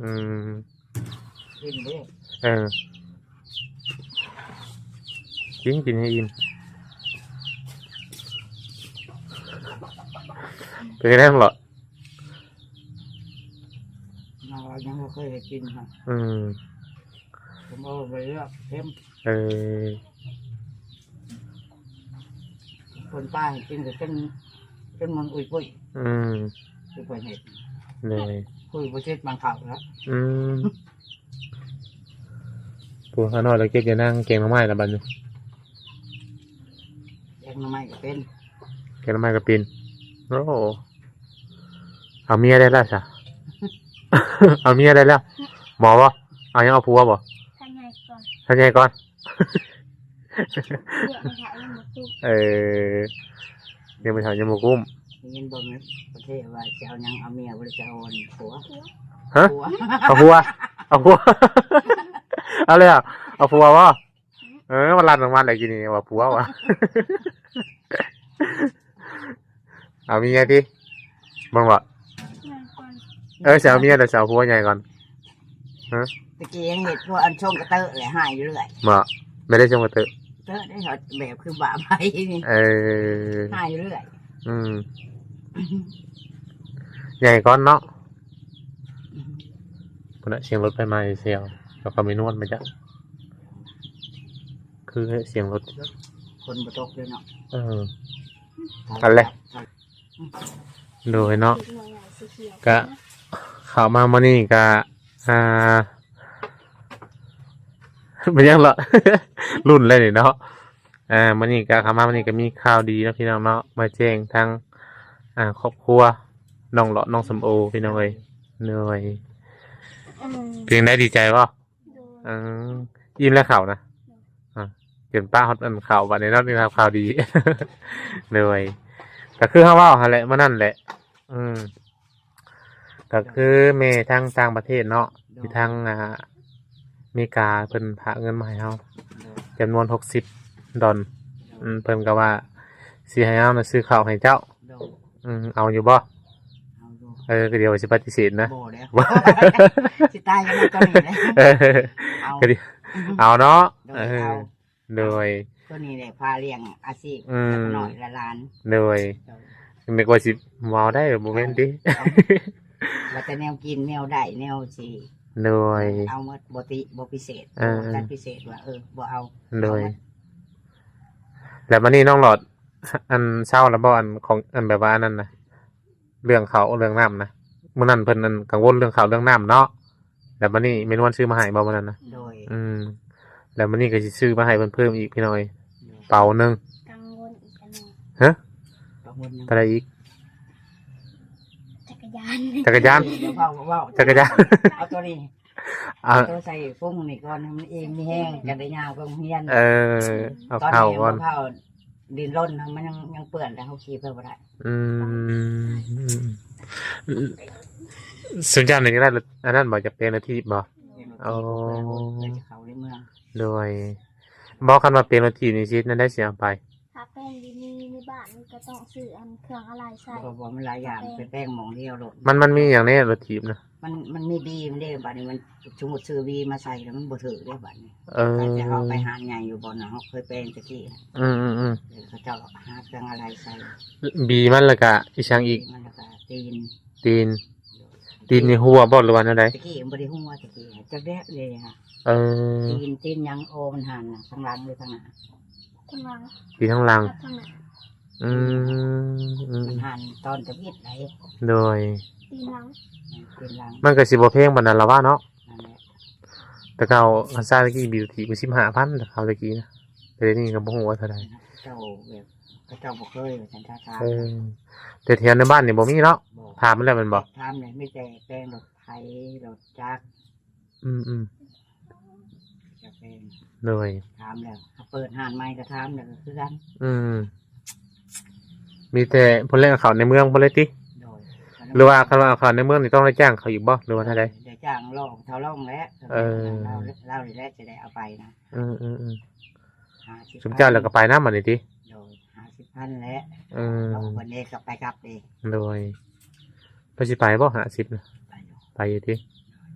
ເອີ ອືມ ກິນເດ້ ເອີ ກິນ ກິນໃຫ້ອີ່ມ ເປັນໄງແດ່ນ້ອງຫຼອດ? ຍັງບໍ່ເຄີຍໄດ້ກິນ ອືມ ເຂົາເອົາໄປເລືອກເຄັມ ເອີ ຄົນປ້າໃຫ້ກິນກໍເປັນ ເປັນມັນອຸຍປຸ້ຍ ອືມ ຄືເພິ່ນເຮັດ ໂດຍ ຄຸຍບໍ່ເສັດມັນເຂົ້າແລ້ວ ອືມ ຜູ້ຂ້ານ້ອຍລາວເກັບຢານາງແກງໜໍ່ໄມ້ລະບັດນີ້ ແກງໜໍ່ໄມ້ກໍເປັນ ແກງໜໍ່ໄມ້ກໍເປັນ ໂອ້ ເອົາເມຍໄດ້ແລ້ວຊະ ເອົາເມຍໄດ້ແລ້ວ ໝໍບໍ່? ເອົາຫຍັງ ເອົາຜົວບໍ່? ຖ້າໃຫຍ່ກ່ອນ ຖ້າໃຫຍ່ກ່ອນ ເອີ ຍັງບໍ່ເຖົ້າຍັງບໍ່ກຸ້ມ ໄດ້ຍິນບໍ່ແມ່ນປະເທດວ່າຈະເອົາຫຍັງ ເອົາເມຍບໍ່ ຫຼືຈະເອົາຜົວ? ຮະ? ເອົາຜົວ ເອົາຜົວ ເອົາແລ້ວ ເອົາຜົວບໍ່? ເອີ ມັນລັດອອກມາແລ້ວກີ້ນີ້ວ່າຜົວວ່າ ເອົາເມຍຕິ ເບິ່ງບໍ່ ເອີ ຊິເອົາເມຍ ແລ້ວຊິເອົາຜົວໃຫຍ່ກ່ອນ ຮະ ຕະກີ້ຍັງເຮັດພວກອັນຊົງກະເຕີແຫຼະ ຮ້າຍຢູ່ເລື້ອຍ ບໍ່ ແມ່ນໄດ້ຊົງກະເຕີ ເຕີໄດ້ເຂົາແບບຄືບາບໄຜນີ້ ເອີ ຮ້າຍຢູ່ເລື້ອຍ ອືມ ໃຫຍ່ກ່ອນເນາະ ພຸ້ນນະ ສຽງລົດໄປມາແຊວ ແລ້ວກໍມີນວນມາຈາກ ຄືສຽງລົດ ຝົນບໍ່ຕົກເດ້ເນາະ ເອີ ອັນແຫຼະ ໂດຍເນາະ ກະເຂົ້າມາມື້ນີ້ກະ ອ່າ ແມ່ນຫຍັງລະ ລຸ້ນແລ້ວນີ້ເນາະ ອ່າ ມື້ນີ້ກະເຂົ້າມາມື້ນີ້ກະມີຂ່າວດີເນາະ ພີ່ນ້ອງເນາະ ມາແຈ້ງທາງ ອ່າ ຄອບຄົວນ້ອງຫຼອດ ນ້ອງສົມໂອ ພີ່ນ້ອງເອີຍ ໂດຍ ເປັນຈັ່ງໃດ ດີໃຈບໍ່? ໂດຍ ອືມ ອີ່ມແລ້ວເຂົ້ານະ ໂດຍ ອ່າ ຈົນປະຮອດອັນເຂົ້າບັດນີ້ເນາະ ໄດ້ຮັບຂ່າວດີ ໂດຍ ກໍຄືເຮົາເວົ້າຫັ້ນແຫຼະ ມື້ນັ້ນແຫຼະ ອືມ ກໍຄືແມ່ທາງຕ່າງປະເທດເນາະ ໂດຍ ທີ່ທາງ ອ່າ ອາເມລິກາເພິ່ນຝາກເງິນມາໃຫ້ເຮົາ ໂດຍ ຈຳນວນຫົກສິບດອນ ໂດຍ ອືມ ເພິ່ນກໍວ່າຊິໃຫ້ເຮົານະຊື້ເຂົ້າໃຫ້ເຈົ້າ ໂດຍ ອືມ ເອົາຢູ່ບໍ່? ເອົາຢູ່ ເອີ ກໍດຽວຊິປະຕິເສດນະ ບໍ່ແລ້ວ ຊິຕາຍກັນນຳຕົວນີ້ແຫຼະ ເອີ ເອົາ ກໍດີ ເອົາເນາະ ໂດຍ ເອີ ເອົາ ໂດຍ ຕົວນີ້ແຫຼະພາລ້ຽງອາຊີບ ອືມ ຫຼານນ້ອຍຫຼານ ໂດຍ ໂດຍ ນຶກວ່າຊິເວົ້າໄດ້ ບໍ່ແມ່ນຕິ ເອີ ວ່າແຕ່ແນວກິນແນວໄດ້ແນວຊິ ໂດຍ ເອົາໝົດ ບໍ່ຕິບໍ່ພິເສດ ເອີ ບໍ່ຈັດພິເສດວ່າ ເອີ ບໍ່ເອົາ ໂດຍ ເອົາໝົດ ແລ້ວບັດນີ້ນ້ອງຫຼອດ ອັນເຊົາແລ້ວບໍ່ ອັນຂອງ ອັນແບບວ່າອັນນັ້ນນະ ເລື່ອງເຂົ້າເລື່ອງນ້ຳນະ ມື້ນັ້ນເພິ່ນອັນກັງວົນເລື່ອງເຂົ້າເລື່ອງນ້ຳເນາະ ແລ້ວບັດນີ້ແມ່ນວນຊື້ມາໃຫ້ບໍ່ມື້ນັ້ນນະ? ໂດຍ ອືມ ແລ້ວມື້ນີ້ກໍຊິຊື້ມາໃຫ້ເພິ່ນເພີ່ມອີກ ພີ່ນ້ອງເອີຍ ໂດຍ ເປົາໜຶ່ງ ກັງວົນອີກອັນໜຶ່ງ ຮະ ກັງວົນຫຍັງ? ເທົ່າໃດອີກ? ຈັກກະຍານ ຈັກກະຍານ ເວົ້າ ເວົ້າ ຈັກກະຍານ ເອົາຕົວນີ້ ອ່າ ເອົາຕົວໃສ່ຟຸ້ງນີ້ກ່ອນ ໃຫ້ມັນອີ່ມມີແຮງ ຈະໄດ້ຍ່າງໄປໂຮງຮຽນ ເອີ ເອົາເຂົ້າກ່ອນ ຕອນນີ້ບໍ່ເຂົ້າ ດິນລົນ ມັນຍັງ ຍັງເປື້ອນ ແຕ່ເຮົາຂີ່ໄປບໍ່ໄດ້ ອືມ ຊຸມເຈົ້ານີ້ຢາກໄດ້ລົດ ອັນນັ້ນບໍ່ ຢາກແປງລົດຖີບບໍ່? ໂອ້ ເພື່ອຈະເຂົ້າໃນເມືອງ ໂດຍ ບໍ່ ຄັນວ່າແປງລົດຖີບນີ້ຊິເຮັດແນວໃດຊິເອົາໄປ? ຖ້າແປງຢູ່ໃນ ໃນບ້ານນີ້ກໍຕ້ອງຊື້ອັນເຄື່ອງອາໄຫຼໃສ່ ບໍ່ ບໍ່ ມັນຫຼາຍຢ່າງ ແປງ ໄປແປງໝ່ອງດຽວໂລດ ມັນ ມັນມີຫຍັງແດ່ລົດຖີບນະ? ມັນ ມັນມີບີມັນເດ້ ບາດນີ້ມັນ ສົມມຸດຊື້ບີມາໃສ່ແລ້ວມັນບໍ່ຖືກເດ້ບາດນີ້ ເອີ ແຕ່ເຮົາໄປຮ້ານໃຫຍ່ຢູ່ບ່ອນເຮົາເຄີຍແປງຕະກີ້ ອືມໆໆ ເອີ ເຂົາເຈົ້າຫາເຄື່ອງອາໄຫຼໃສ່ ບີມັນ ແລ້ວກະອີ່ຫຍັງອີກ? ມັນ ແລ້ວກະຕີນ ຕີນ ໂດຍ ຕີນນີ້ຮົ່ວບໍ່ ຫຼືວ່າແນວໃດ? ຕະກີ້ມັນບໍ່ໄດ້ຮົ່ວ ຕະກີ້ຈັກແດດເລີຍ ເອີ ຕີນ ຕີນຫຍັງ ໂອ ມັນຫັ້ນນະ ທາງຫຼັງ ຫຼືທາງໜ້າ? ທາງຫຼັງ ຕີນທາງຫຼັງ ກັບທາງໜ້າ ອືມ ອືມ ມັນຫັ້ນຕອນທຳອິດໃດ ໂດຍ ຕີນຫຼັງ ເປັນຫຼັງ ມັນກໍຊິບໍ່ແພງປານນັ້ນລະວ່າເນາະ. ນັ້ນແຫຼະ ແຕ່ເກົ່າ ຄັນຊາຍຕະກີ້ບິວທີບສິບຫ້າພັນ ແຕ່ເກົ່າຕະກີ້ນະ ແຕ່ດຽວນີ້ກໍບໍ່ຮູ້ວ່າເທົ່າໃດ. ເຈົ້າແບບ ເຂົາເຈົ້າບໍ່ເຄີຍວ່າຊັ້ນຊະ. ເອີ ແຕ່ແຖວໃນບ້ານນີ້ບໍ່ມີເນາະ? ບໍ່ ຖາມມາແລ້ວແມ່ນບໍ່? ຖາມແລ້ວ ມີແຕ່ແປງລົດໄຖ ລົດຈັກ. ອືມໆ ຈະເປັນ ໂດຍ ຖາມແລ້ວ ຖ້າເປີດຮ້ານໃໝ່ກໍຖາມແລ້ວກໍຄືກັນ. ອືມ ມີແຕ່ພຸ້ນແຫຼະ ເຂົ້າໃນເມືອງພຸ້ນເລີຍຕິ? ໂດຍ ຫຼືວ່າຄັນວ່າເຂົ້າໃນເມືອງນີ້ຕ້ອງໄດ້ຈ້າງເຂົາອີກບໍ່ ຫຼືວ່າແນວໃດ? ໄດ້ຈ້າງລອງ ເທົ່າລອງແຫຼະ. ເອີ ລາວ ລາວນີ້ແຫຼະຈະໄດ້ເອົາໄປນະ. ອືມໆ ຫ້າສິບ ຊຸມເຈົ້າແລ້ວກໍໄປນຳບັດນີ້ຕິ? ໂດຍ ຫ້າສິບພັນແຫຼະ. ເອີ ເອົາເພິ່ນເອງກັບໄປກັບເດ້. ໂດຍ ເພິ່ນຊິໄປບໍ່ ຫ້າສິບນະ? ໄປຢູ່ ໄປຢູ່ຕິ?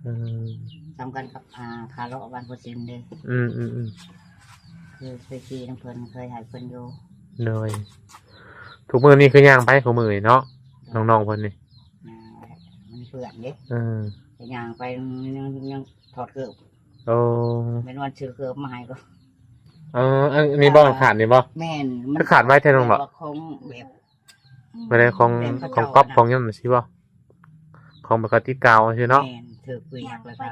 ເອີ ສ່ຳກັນກັບ ອ່າ ຄ່າເລາະບ້ານໂພຊິນເດ້. ອືມໆໆ ຄືເຄີຍຂີ່ນຳເພິ່ນ ເຄີຍໃຫ້ເພິ່ນຢູ່. ໂດຍ ທຸກມື້ນີ້ຄືຍ່າງໄປ ຄູ່ມື້ນີ້ເນາະ? ໂດຍ ນ້ອງໆເພິ່ນນີ້ ຍ່າງໄປ ມັນເປື້ອນເດ້. ເອີ ໄປຍ່າງໄປ ຍັງ ຍັງຖອດເກີບ. ໂອ້ ແມ່ນວ່າຊື້ເກີບມາໃຫ້ກໍ ເອີ ອັນນີ້ບໍ່ ຂາດນີ້ບໍ່? ແມ່ນ ມັນຂາດໄວແທ້ນ້ອງເນາະ. ຂອງແບບ ບໍ່ໄດ້ຂອງ ຂອງກັອບຂອງຫຍັງຊີ້ບໍ່? ຂອງແບບກະຕິກາວຊີ້ເນາະ. ແມ່ນ ຖືກເປີຍກແລ້ວກໍ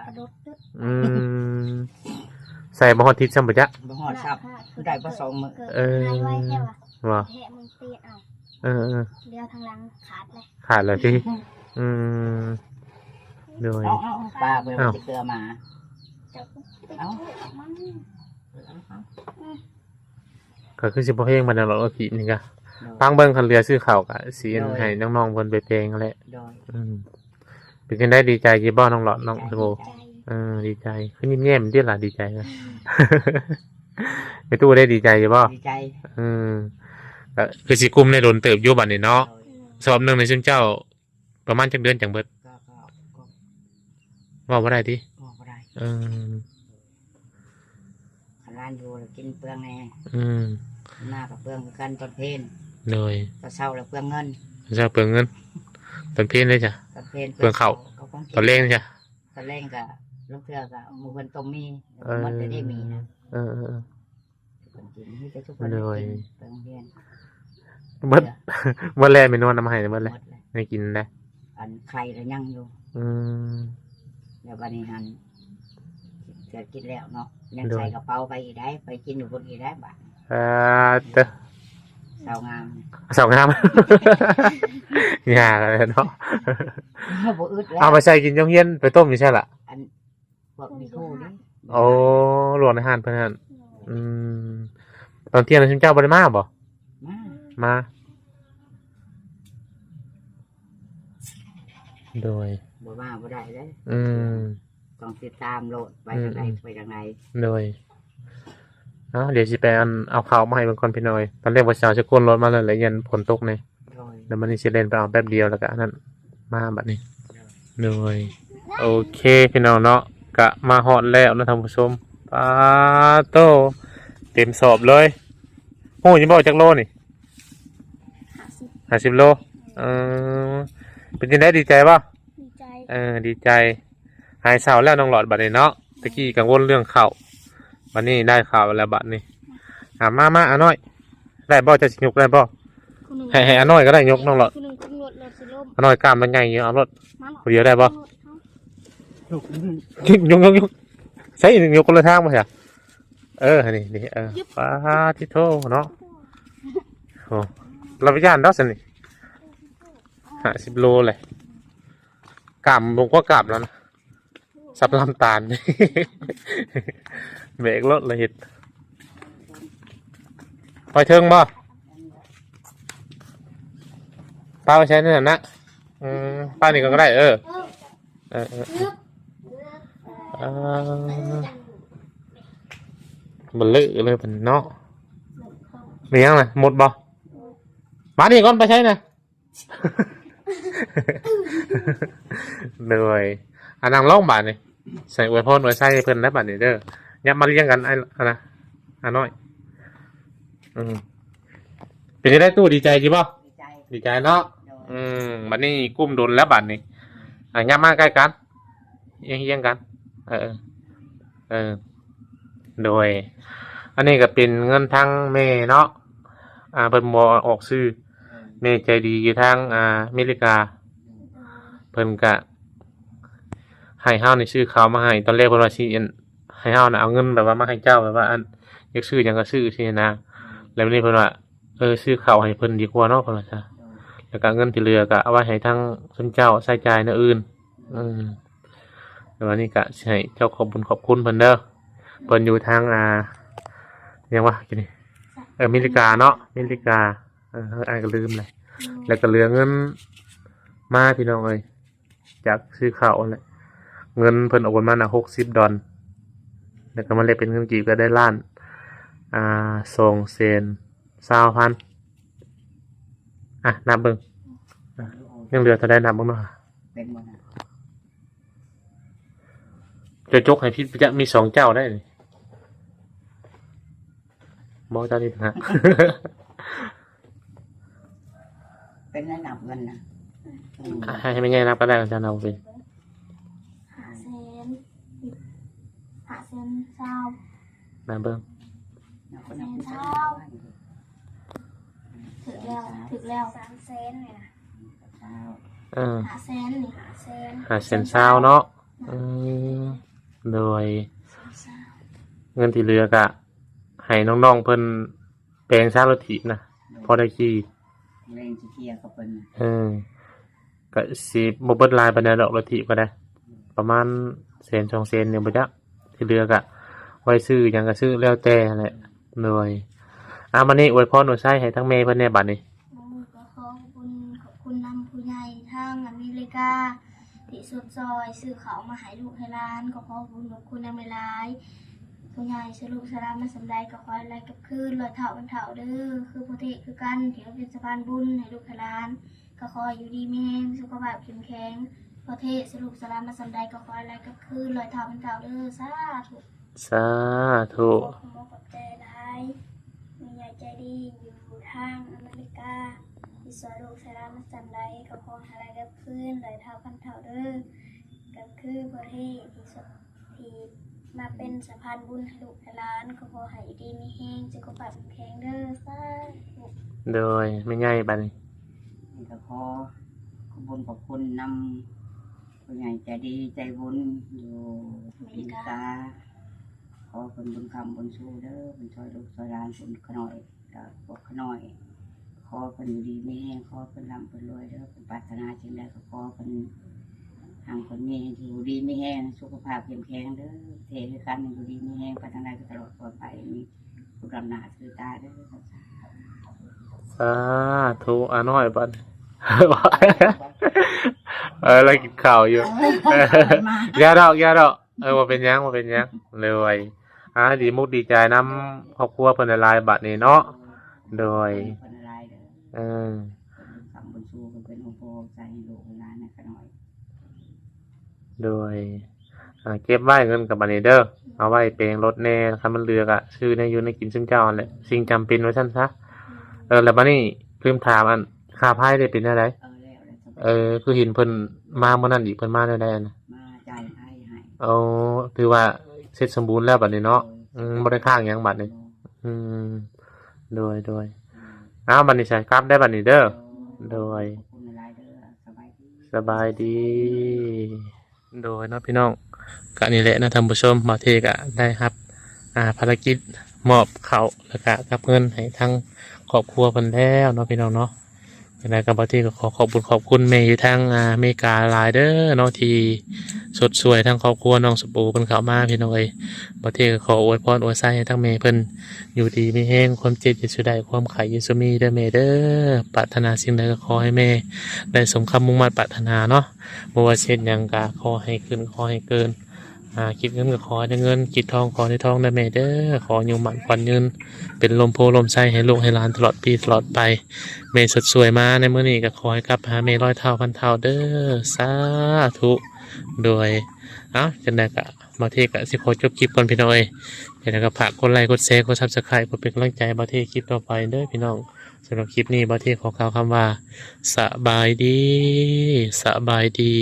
ອືມ ໃສ່ບໍ່ຮອດທິດຊ້ຳບໍ່ຈັກ ບໍ່ຮອດຊ້ຳ ຄືໄດ້ບໍ່ສອງມື້. ເອີ ຫາຍໄວແທ້ວ່າ ວ່າ ແທະມັນຕີນເອົາ. ເອີໆ ດຽວທາງຫຼັງຂາດເລີຍ ຂາດແລ້ວຕິ? ອືມ ໂດຍ ເອົາໆໆ ປາເບິ່ງ ເອົາ ຊິເກືອໝາ ເຈົ້າ ເອົາ ມັນ ເອົາໆ ກໍຄືຊິບໍ່ແພງປານນັ້ນດອກ ເອົາກີບນີ້ກະ ໂດຍ ຟັງເບິ່ງ ຄັນເຫຼືອຊື້ເຂົ້າກະຊິ ໂດຍ ໃຫ້ນ້ອງໆເພິ່ນໄປແປງຫັ້ນແຫຼະ. ໂດຍ ອືມ ເປັນຈັ່ງໃດ ດີໃຈຢູ່ບໍ່ນ້ອງຫຼອດ ນ້ອງ ໂດຍ ໂອ້ ດີໃຈ ເອີ ດີໃຈ ຄືຍິ້ມແຍ້ມຕິລະ ດີໃຈນະ. ແມ່ຕູ້ໄດ້ດີໃຈຢູ່ບໍ່? ດີໃຈ ອືມ ກໍຄືຊິກຸ້ມໄດ້ດົນເຕີບຢູ່ບັດນີ້ເນາະ. ໂດຍ ສອບໜຶ່ງໃນຊຸມເຈົ້າ ປະມານຈັກເດືອນຈັ່ງເບິດ? ກໍ ກໍ ກໍ ເວົ້າບໍ່ໄດ້ຕິ? ເວົ້າບໍ່ໄດ້. ເອີ ຄັນຫຼານຢູ່ແລ້ວກິນເປືອງແດ່. ອືມ ມາກໍເປືອງຄືກັນຕອນເພນ. ໂດຍ ຕອນເຊົ້າແລ້ວເປືອງເງິນ. ຕອນເຊົ້າເປືອງເງິນ ຕອນເພນເດ້ຈ້ະ? ຕອນເພນເປືອງເຂົ້າ. ຕອນແລງຈ້ະ? ຕອນແລງກໍ ລາງເທື່ອກໍໝູ່ເພິ່ນຕົ້ມໝີ່ ເອີ ໝົດແຕ່ໄດ້ໝີ່ນະ. ເອີໆໆ ເພິ່ນກິນ ມີແຕ່ຊຸມເພິ່ນໄດ້ກິນ ໂດຍ ໄປໂຮງຮຽນ. ເບິດ ເບິດແລ້ວ ເມນູນຳມາໃຫ້ເບິດແລ້ວ ເບິດແລ້ວ ໄດ້ກິນໄດ້ ອັນໄຂ່ລະຍັງຢູ່. ອືມ ແລ້ວບັດນີ້ຫັ້ນ ເທື່ອກິນແລ້ວເນາະ ຍັງ ໂດຍ ໃສ່ກະເປົາໄປອີກໄດ້ ໄປກິນຢູ່ພຸ້ນອີກໄດ້ບາດ. ເອີ ເຕີ ສາວງາມ ສາວງາມ ຍາກເລີຍເນາະ. ບໍ່ອຶດແລ້ວ ເອົາໄປໃສ່ກິນໂຮງຮຽນ ໄປຕົ້ມຢູ່ໃສລະ? ອັນ ພວກມີຄູນີ້. ໂອ້ ຫຼວງໃນຮ້ານເພິ່ນຫັ້ນ. ອືມ ຕອນທ່ຽງນີ້ຊຸມເຈົ້າບໍ່ໄດ້ມາບໍ່? ມາ ມາ ໂດຍ ບໍ່ມາບໍ່ໄດ້ເດ້. ອືມ ຕ້ອງຕິດຕາມໂລດ ໄປທາງໃດ ອືມ ໄປທາງໃດ. ໂດຍ ເອົາ ດຽວຊິໄປ ອັນ ເອົາເຂົ້າມາໃຫ້ເບິ່ງກ່ອນພີ່ນ້ອງເອີຍ. ຕອນແລກວ່າຊິເອົາຈັກຄົນ ລົດມາແລ້ວ ແລ້ວຢ້ານຝົນຕົກແດ່. ໂດຍ ແລ້ວມັນຊິເລ່ນໄປເອົາແປັບດຽວ ແລ້ວກະອັນນັ້ນມາບັດນີ້. ໂດຍ ໂດຍ ໂອເຄພີ່ນ້ອງເນາະ ກະມາຮອດແລ້ວນະທ່ານຜູ້ຊົມ. ປາໂຕ ເຕັມສອບເລີຍ. ຮູ້ຢູ່ບໍ່ຈັກໂລນີ້? ຫ້າສິບ ຫ້າສິບໂລ. ເອີ ເປັນຈັ່ງໃດ ດີໃຈບໍ່? ດີໃຈ ເອີ ດີໃຈ. ຫາຍເສົ້າແລ້ວນ້ອງຫຼອດບັດນີ້ເນາະ. ຕະກີ້ກັງວົນເລື່ອງເຂົ້າ ບັດນີ້ໄດ້ເຂົ້າແລ້ວບັດນີ້. ອາ ມາ ມາ ອານ້ອຍ ໄດ້ບໍ່? ເຈົ້າຊິຍົກໄດ້ບໍ່? ໃຫ້ ໃຫ້ອານ້ອຍກໍໄດ້ຍົກນ້ອງຫຼອດ. ອານ້ອຍກ້າມມັນໃຫຍ່ຢູ່ ເອົາໂລດ. ຜູ້ດຽວໄດ້ບໍ່? ຍົກ ຍົກ ຍົກ ໃຊ້ຍົກຄົນລະທາງບໍ່ຊະ? ເອີ ນີ້ ນີ້ ເອີ ປາທິໂທເນາະ. ໂອ້ ລະບໍ່ຢ້ານດອກຊັ້ນນີ້ ຫ້າສິບໂລແຫຼະ. ກ້າມບໍ່ກວ່າກ້າມແລ້ວນະ. ສັບລຳຕານ ແບກລົດລະເຮັດ. ໄປເທິງບໍ່? ປາໄວ້ໃສນັ້ນນະ? ອືມ ປານີ້ກໍໄດ້. ເອີ ເອີ ເອີ ເອີ ເອີ ເບິ່ງເລີຍເນາະ. ມີຫຍັງນະ? ໝົດບໍ່? ມານີ້ກ່ອນ ໄປໃສນະ? ໂດຍ ອາ ນັ່ງລົງບາດນີ້ ໃສ່ອວຍພອນອວຍໄຊໃຫ້ເພິ່ນໄດ້ບາດນີ້ເດີ. ຫຍັບມາລຽງກັນ ອ້າຍ ອັນນະ ອານ້ອຍ. ອືມ ເປັນຈັ່ງໃດຕູ້ ດີໃຈຢູ່ບໍ່? ດີໃຈ ດີໃຈເນາະ. ໂດຍ ອືມ ບາດນີ້ກຸ້ມດົນແລ້ວບາດນີ້. ອາ ຫຍັບມາໃກ້ກັນ ຮຽງໆກັນ. ເອີ ເອີ ເອີ ໂດຍ ອັນນີ້ກໍເປັນເງິນທາງແມ່ເນາະ. ອາ ເພິ່ນບໍ່ອອກຊື່ ແມ່ໃຈດີຢູ່ທາງ ອາ ອາເມລິກາ. ເພິ່ນກະໃຫ້ເຮົານີ້ຊື້ເຂົ້າມາໃຫ້. ຕອນແລກເພິ່ນວ່າຊິ ອັນ ໃຫ້ເຮົານະເອົາເງິນແບບວ່າມາໃຫ້ເຈົ້າ ແບບວ່າ ອັນ ຢາກຊື້ຫຍັງກໍຊື້ຊີ້ນະ. ແລ້ວບາດນີ້ເພິ່ນວ່າ ເອີ ຊື້ເຂົ້າໃຫ້ເພິ່ນດີກວ່າເນາະ ເພິ່ນວ່າຊະ. ແລ້ວກໍເງິນທີ່ເຫຼືອກໍເອົາໄວ້ໃຫ້ທາງຊຸມເຈົ້າໃຊ້ຈ່າຍແນວອື່ນ. ອືມ ແລ້ວບາດນີ້ກໍຊິໃຫ້ເຈົ້າຂອບບຸນຂອບຄຸນເພິ່ນເດີ. ເພິ່ນຢູ່ທາງ ອ່າ ຫຍັງວະ ນີ້ ເອີ ອາເມລິກາເນາະ ອາເມລິກາ. ເອີ ອ້າຍກໍລືມແລ້ວ. ແລ້ວກໍເຫຼືອເງິນມາ ພີ່ນ້ອງເອີຍ ຈາກຊື້ເຂົ້າຫັ້ນແຫຼະ. ເງິນເພິ່ນໂອນມານະ ຫົກສິບດອນ ແລ້ວກໍມາແລກເປັນເງິນກີບກໍໄດ້ລ້ານ ອ່າ ສອງແສນຊາວພັນ. ອ່ະ ນັບເບິ່ງ ອ່ະ ຍັງເຫຼືອເທົ່າໃດ ນັບເບິ່ງເນາະ. ເປັນບໍ່ນະ? ຈະຈົກໃຫ້ຜິດໄປຈັກ ມີສອງເຈົ້າໄດ້ນີ້. ບໍ່ ເຈົ້ານີ້ນະ. ເປັນໄດ້ນັບເງິນນະ. ອືມ ໃຫ້ ໃຫ້ແມ່ໃຫຍ່ນັບກໍໄດ້ ເຈົ້ານັບບໍ່ເປັນ. ຫ້າແສນ ຫ້າແສນຊາວ. ນັບເບິ່ງ. ຫ້າແສນຊາວ. ຖືກແລ້ວ ຖືກແລ້ວ. ສາມແສນນີ້ນະ. ເອີ ຫ້າແສນນີ້ ຫ້າແສນ ຫ້າແສນຊາວເນາະ. ອືມ ໂດຍ ເງິນທີ່ເຫຼືອກະໃຫ້ນ້ອງໆເພິ່ນແປງຊາລົດຖີບນະ ພໍໄດ້ຂີ່. ແລງຊິເຄຍກັບເພິ່ນ. ເອີ ກະຊິບໍ່ເບິດຫຼາຍປານໃດດອກ ລົດຖີບກໍໄດ້ ປະມານແສນສອງແສນນີ້ບໍ່ຈັກ. ທີ່ເຫຼືອກະໄວ້ຊື້ຫຍັງກະຊື້ແລ້ວແຕ່ຫັ້ນແຫຼະ. ໂດຍ ອ່າ ບາດນີ້ອວຍພອນອວຍໄຊໃຫ້ທາງແມ່ເພິ່ນແດ່ບາດນີ້. ໂດຍ ກໍຂໍຂອບຄຸນ ຂອບຄຸນນຳຜູ້ໃຫຍ່ທາງອາເມລິກາ ທີ່ຊົດຊ່ອຍຊື້ເຂົ້າມາໃຫ້ລູກໃຫ້ຫຼານ. ກໍຂໍຂອບຄຸນຂອບຄຸນນຳຫຼາຍໆ ຜູ້ໃຫຍ່ຊ່ວຍລູກຊ່ວຍຫຼານມາສ່ຳໃດ ກໍຂໍໃຫ້ໄດ້ກັບຄືນຮ້ອຍເທົ່າພັນເທົ່າເດີ. ຄືພໍ່ເທກຄືກັນ ທີ່ມາເປັນສະພານບຸນໃຫ້ລູກໃຫ້ຫຼານ ກໍຂໍໃຫ້ຢູ່ດີມີແຮງ ສຸຂະພາບເຂັ້ມແຂງ. ພໍ່ເທກຊ່ວຍລູກຊ່ວຍຫຼານມາສ່ຳໃດ ກໍຂໍໃຫ້ໄດ້ກັບຄືນຮ້ອຍເທົ່າພັນເທົ່າເດີ. ສາທຸ ສາທຸ. ຂໍຂອບໃຈຫຼາຍ ແມ່ໃຫຍ່ໃຈດີຢູ່ທາງອາເມລິກາ ທີ່ຊ່ວຍລູກຊ່ວຍຫຼານມາສ່ຳໃດ ກໍຂໍໃຫ້ໄດ້ກັບຄືນຮ້ອຍເທົ່າພັນເທົ່າເດີ. ກໍຄືພໍ່ເທກທີ່ຊ່ວຍ ທີ່ມາເປັນສະພານບຸນໃຫ້ລູກໃຫ້ຫຼານ ກໍຂໍໃຫ້ຢູ່ດີມີແຮງ ສຸຂະພາບແຂງເດີ. ສາທຸ. ໂດຍ ແມ່ໃຫຍ່ບາດນີ້. ນີ້ກໍຂໍຂອບຄຸນຂອບຄຸນນຳຜູ້ໃຫຍ່ໃຈດີໃຈບຸນຢູ່ອາເມລິກາ. ຂໍເພິ່ນບຸນຄ້ຳບຸນຊູເດີ ເພິ່ນຊ່ອຍລູກຊ່ອຍຫຼານ ເພິ່ນຂະນ້ອຍ ກໍພວກຂະນ້ອຍ ຂໍເພິ່ນຢູ່ດີມີແຮງ ຂໍເພິ່ນລ່ຳເພິ່ນລວຍເດີ. ເພິ່ນປາດຖະໜາສິ່ງໃດກໍຂໍເພິ່ນຮັ່ງເພິ່ນມີ ໃຫ້ຢູ່ດີມີແຮງ ສຸຂະພາບເຂັ້ມແຂງເດີ. ເທຄືກັນ ຢູ່ດີມີແຮງ ໄປທາງໃດກໍຕະຫຼອດປອດໄພ ມີສຸກນຳໜ້າຖືຕາເດີ. ສາທຸ. ອານ້ອຍບັດ ເອີ ລາວກິນເຂົ້າຢູ່. ຢ່າດອກ ຢ່າດອກ. ເອີ ບໍ່ເປັນຫຍັງ ບໍ່ເປັນຫຍັງ. ໂດຍ ອ່າ ດີມຸກດີໃຈນຳຄອບຄົວເພິ່ນຫຼາຍໆ ບັດນີ້ເນາະ. ໂດຍ ເອີ ໂດຍ ອ່າ ເກັບໄວ້ເງິນກັບອັນນີ້ເດີ ເອົາໄວ້ແປງລົດແດ່ ຄັນມັນເຫຼືອກະຊື້ແນວຢູ່ແນວກິນຊຸມເຈົ້າຫັ້ນແຫຼະ ສິ່ງຈຳເປັນວ່າຊັ້ນຊະ. ເອີ ແລ້ວບັດນີ້ລືມຖາມ ອັນ ຄ່າໄຟໄດ້ເປັນແນວໃດ? ເອີ ຄືເຫັນເພິ່ນມາມື້ນັ້ນອີກ ເພິ່ນມາແນວໃດຫັ້ນນະ? ມາຈ່າຍໄຟໃຫ້. ໂອ້ ຖືວ່າເສັດສົມບູນແລ້ວບັດນີ້ເນາະ. ອືມ ບໍ່ໄດ້ຄ້າງຫຍັງບັດນີ້. ອືມ ໂດຍ ໂດຍ ອ້າວ ບັດນີ້ໃສ່ກັບໄດ້ບັດນີ້ເດີ. ໂດຍ ສະບາຍດີ. ໂດຍເນາະພີ່ນ້ອງ ກະນີ້ແຫຼະເນາະທ່ານຜູ້ຊົມ ບ່າວເທກະໄດ້ຮັບ ອ່າ ພາລະກິດມອບເຂົ້າ ແລ້ວກະກັບເງິນໃຫ້ທາງຄອບຄົວເພິ່ນແລ້ວເນາະພີ່ນ້ອງເນາະ. ຈັ່ງໃດກໍບ່າວເທກກໍຂໍຂອບບຸນຂອບຄຸນແມ່ຢູ່ທາງ ອ່າ ອາເມລິກາຫຼາຍເດີເນາະ ທີ່ຊົດຊ່ວຍທາງຄອບຄົວນ້ອງສະປູເພິ່ນເຂົ້າມາ ພີ່ນ້ອງເອີຍ. ບ່າວເທກກໍຂໍອວຍພອນອວຍໄຊໃຫ້ທາງແມ່ເພິ່ນຢູ່ດີມີແຮງ ຄວາມເຈັບຢ່າສູ່ໄດ້ ຄວາມໄຂ້ຢ່າສູ່ມີເດີແມ່ເດີ. ປາດຖະໜາສິ່ງໃດກໍຂໍໃຫ້ແມ່ໄດ້ສົມຄຳມຸ່ງມາດປາດຖະໜາເນາະ. ບໍ່ວ່າຊິເຮັດຫຍັງກໍຂໍໃຫ້ຂຶ້ນ ຂໍໃຫ້ເກີນ. ອ່າ ຄິດເງິນກໍຂໍໃຫ້ໄດ້ເງິນ ຄິດທອງຂໍໃຫ້ໄດ້ທອງເດີແມ່ເດີ. ຂໍອາຍຸໝັ້ນຂວັນຍືນ ເປັນລົມໂພລົມໄຊໃຫ້ລູກໃຫ້ຫຼານຕະຫຼອດປີຕະຫຼອດໄປ. ແມ່ຊົດຊ່ວຍມາໃນມື້ນີ້ກໍຂໍໃຫ້ກັບຫາແມ່ຮ້ອຍເທົ່າພັນເທົ່າເດີ. ສາທຸ. ໂດຍ ເອົ້າ ຈັ່ງໃດກໍບ່າວເທກກໍຊິຂໍຈົບຄລິບກ່ອນພີ່ນ້ອງເອີຍ. ຈັ່ງໃດກໍຝາກກົດໄລກົດແຊ ກົດ Subscribe ເພື່ອເປັນກຳລັງໃຈໃຫ້ບ່າວເທກຄລິບຕໍ່ໄປເດີພີ່ນ້ອງ. ສຳລັບຄລິບນີ້ບ່າວເທກຂໍກ່າວຄຳວ່າ ສະບາຍດີ ສະບາຍດີ.